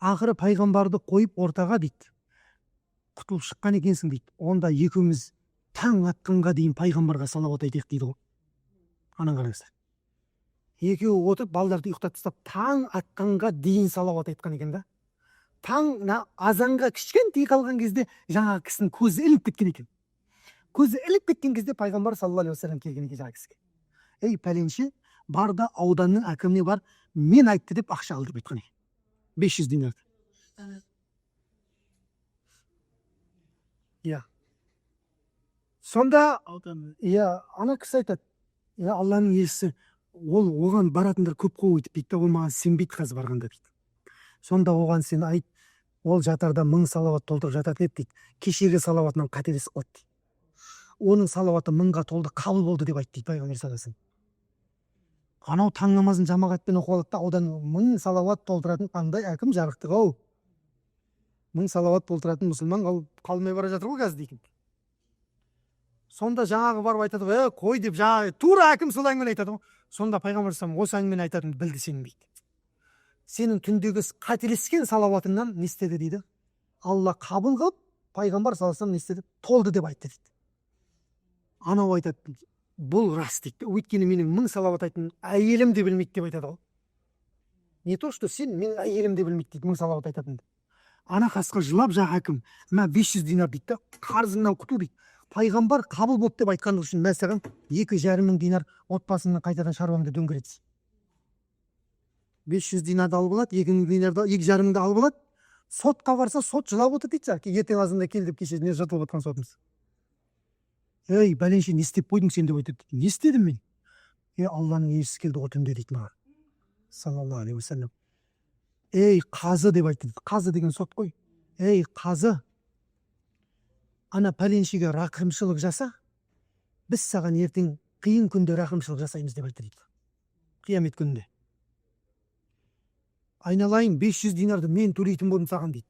ақыры пайғамбарды қойып ортаға, – дейді, – құтылып шыққан екенсің, – дейді. Онда екеуміз таң атқанға дейін пайғамбарға салауат айтайық», – дейді ғой. Ананы қараңыздар, екеуі отырып, балдарды ұйықтатып тастап, таң атқанға дейін салауат айтқан екен да. Таң азанға кішкентай қалған кезде жаңағы кісінің көзі ілініп кеткен екен. Көзі ілініп кеткен кезде пайғамбар саллаллаху алейхи уассалам келген екен жаңағы кісіге: «Ей, пәленше, бар да ауданның әкіміне бар, мен айтты деп ақша ал», – деп айтқан екен, 500 динарды. Иә, сонда иә, ана кісі айтады: «Иә, Алланың елшісі, ол оған баратындар көп қой өйтіп, – дейді да, – ол маған сенбейді қазір барғанда», – дейді. Сонда оған сен айт: ол жатарда 1000 салауат толтырып жататын еді, дейді, кешегі салауатынан қателесіп қалды, дейді, оның салауаты 1000-ға толды, қабыл болды деп айт, дейді пайғамбар саллаллаху алейхи. Анау таң намазын жамағатпен оқып алады да, аудан 1000 салауат толтыратын қандай әкім, жарықтық ау, 1000 салауат толтыратын мұсылман ол қалмай бара жатыр ғой қазір дейтін. Сонда жаңағы барып айтады ғой: «Е, қой», – деп, жаңағы тура әкім сол әңгімені айтады ғой. Сонда пайғамбар алейхиссалам: «Осы әңгімені айтатынын білді сенің, – дейді, – сенің түндегі қателескен салауатыңнан не істеді, – дейді, – Алла қабыл қылып, пайғамбар саллаллаху алейхи не істеді, толды деп айтты», – дейді. Анау айтады: «Бұл рас, – дейді, – өйткені менің 1000 салауат айтатынын әйелім де білмейді», – деп айтады ғой. Не то что сен, менің әйелім де білмейді, дейді, 1000 салауат айтатынымды. Ана қасқа жылап, жаңағы әкім: «Мә, 500 динар, – дейді да, – қарызыңнан құтыл», – дейді. Пайғамбар қабыл болды деп айтқандығы үшін, мә саған 2,5 мың динар, отбасыңнан қайтадан шаруаңды дөңгелетсін. 500 динарды алып алады, 2000 динарды, 2,5 мыңды алып алады. Сотқа барса, сот жылап отыр дейді. Жаңағы ертең азанда кел деп, кеше не жыртылып жатқан сотымыз. «Ей, бәленше, не істеп қойдың сен?» – деп айтады. «Не істедім мен?» «Е, Алланың елшісі келді ғой түнде, – дейді, – маған, саллаллаху алейхи уассалам. Ей, қазы, – деп айтты дейді. Қазы деген сот қой. «Ей, қазы, ана пәленшеге рақымшылық жаса, біз саған ертең қиын күнде рақымшылық жасаймыз», – деп айтты дейді, қиямет күнінде. «Айналайын, 500 динарды мен төлейтін болдым саған», – дейді.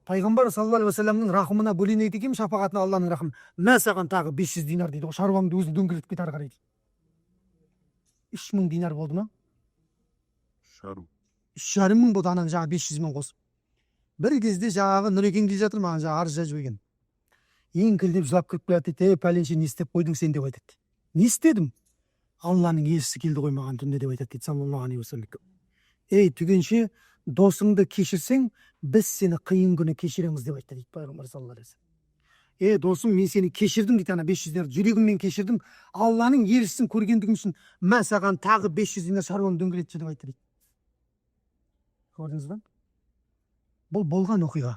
«Пайғамбар саллаллаху алейхи уассаламның рахымына бөленеді екенмін, шапағатына, Алланың рахымы. Мә саған тағы 500 динар», – дейді ғой. «Шаруаңды өзің дөңгелетіп кет ары қарай», – дейді. 3000 динар болды ма? Шару. 3,5 мың болды, ананың жаңағы 500-мен қосып. Бір кезде жаңағы Нұрекең келе жатыр маған, жаңағы арыз жазып жіберген. Еңкілдеп жылап кіріп келеді дейді. «Ей, пәленше, не істеп қойдың сен?» – деп айтады. «Не істедім? Алланың елшісі келді ғой маған түнде», – деп айтады дейді, саллаллаху алейхи уассалам. «Ей, түгенше, досыңды кешірсең, біз сені қиын күні кешіреміз», – деп айтты дейді пайғамбар саллаллаху алейхи вассалам. «Е, досым, мен сені кешірдім, – дейді, – ана 500 динар жүрегіммен кешірдім Алланың елшісін көргендігім үшін. Мә саған тағы 500 динар, шаруаңды дөңгелетші», – деп айтты дейді. Көрдіңіз ба? Бұл болған оқиға.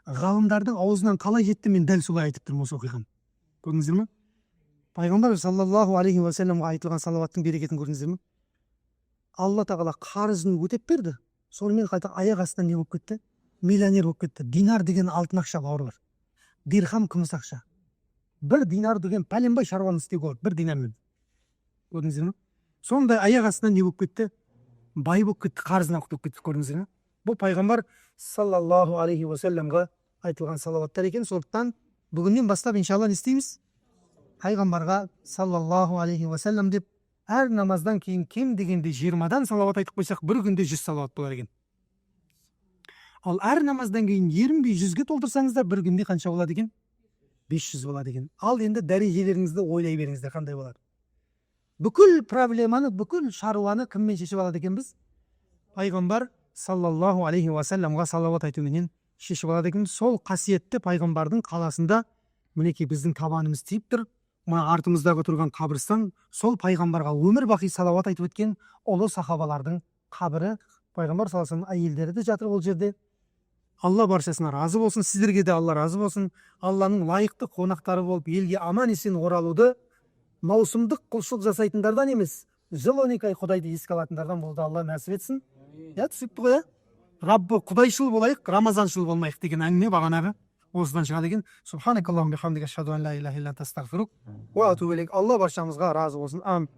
Ғалымдардың аузынан қалай жетті, мен дәл солай айтып тұрмын осы оқиғаны. Көрдіңіздер ме? Пайғамбар саллаллаху алейхи уассаламға айтылған салауаттың берекетін көрдіңіздер ме? Алла тағала қарызын өтеп берді. Сонымен қайта аяқ астынан не болып кетті? Миллионер болып кетті. Динар деген алтын ақша, бауырлар. Дирхам күміс ақша. Бір динар деген пәленбай шаруаны істеуге болады бір динармен. Көрдіңіздер ме? Сондай аяқ астынан не болып кетті? Бай болып кетті, қарызынан құтылып кетті. Көрдіңіздер ме? Бұл пайғамбар саллаллаху алейхи уассаламға айтылған салауаттар екен. Сондықтан бүгіннен бастап, иншалла, не істейміз? Пайғамбарға саллаллаху алейхи уассалам деп әр намаздан кейін кем дегенде 20-дан салауат айтып қойсақ, бір күнде 100 салауат болар екен. Ал әр намаздан кейін ерінбей 100-ге толтырсаңыздар, бір күнде қанша болады екен? 500 болады екен. Ал енді дәрежелеріңізді ойлай беріңіздер, қандай болады. Бүкіл проблеманы, бүкіл шаруаны кіммен шешіп алады екенбіз? Пайғамбар саллаллаху алейхи уассаламға салауат айтуменен шешіп алады екен. Сол қасиетті пайғамбардың қаласында, мінекей, біздің табанымыз тиіп тұр. Мына артымыздағы тұрған қабірстан – сол пайғамбарға өмір бақи салауат айтып өткен ұлы сахабалардың қабірі. Пайғамбар саллаллаху алейхи вассалам әйелдері де жатыр ол жерде. Алла баршасына разы болсын, сіздерге де Алла разы болсын. Алланың лайықты қонақтары болып, елге аман есен оралуды, маусымдық құлшылық жасайтындардан емес, жыл 12 ай Құдайды еске алатындардан болуды Алла нәсіп етсін. Иә, түсінікті ғой, иә? Раббы құдайшыл болайық, рамазаншыл болмайық деген әңгіме бағанағы осыдан шығады екен. Субханакаллахумма бихамдика, ашхаду ан ла илаха илля анта, астағфирук уа атубу илейк. Алла баршамызға разы болсын. Амин.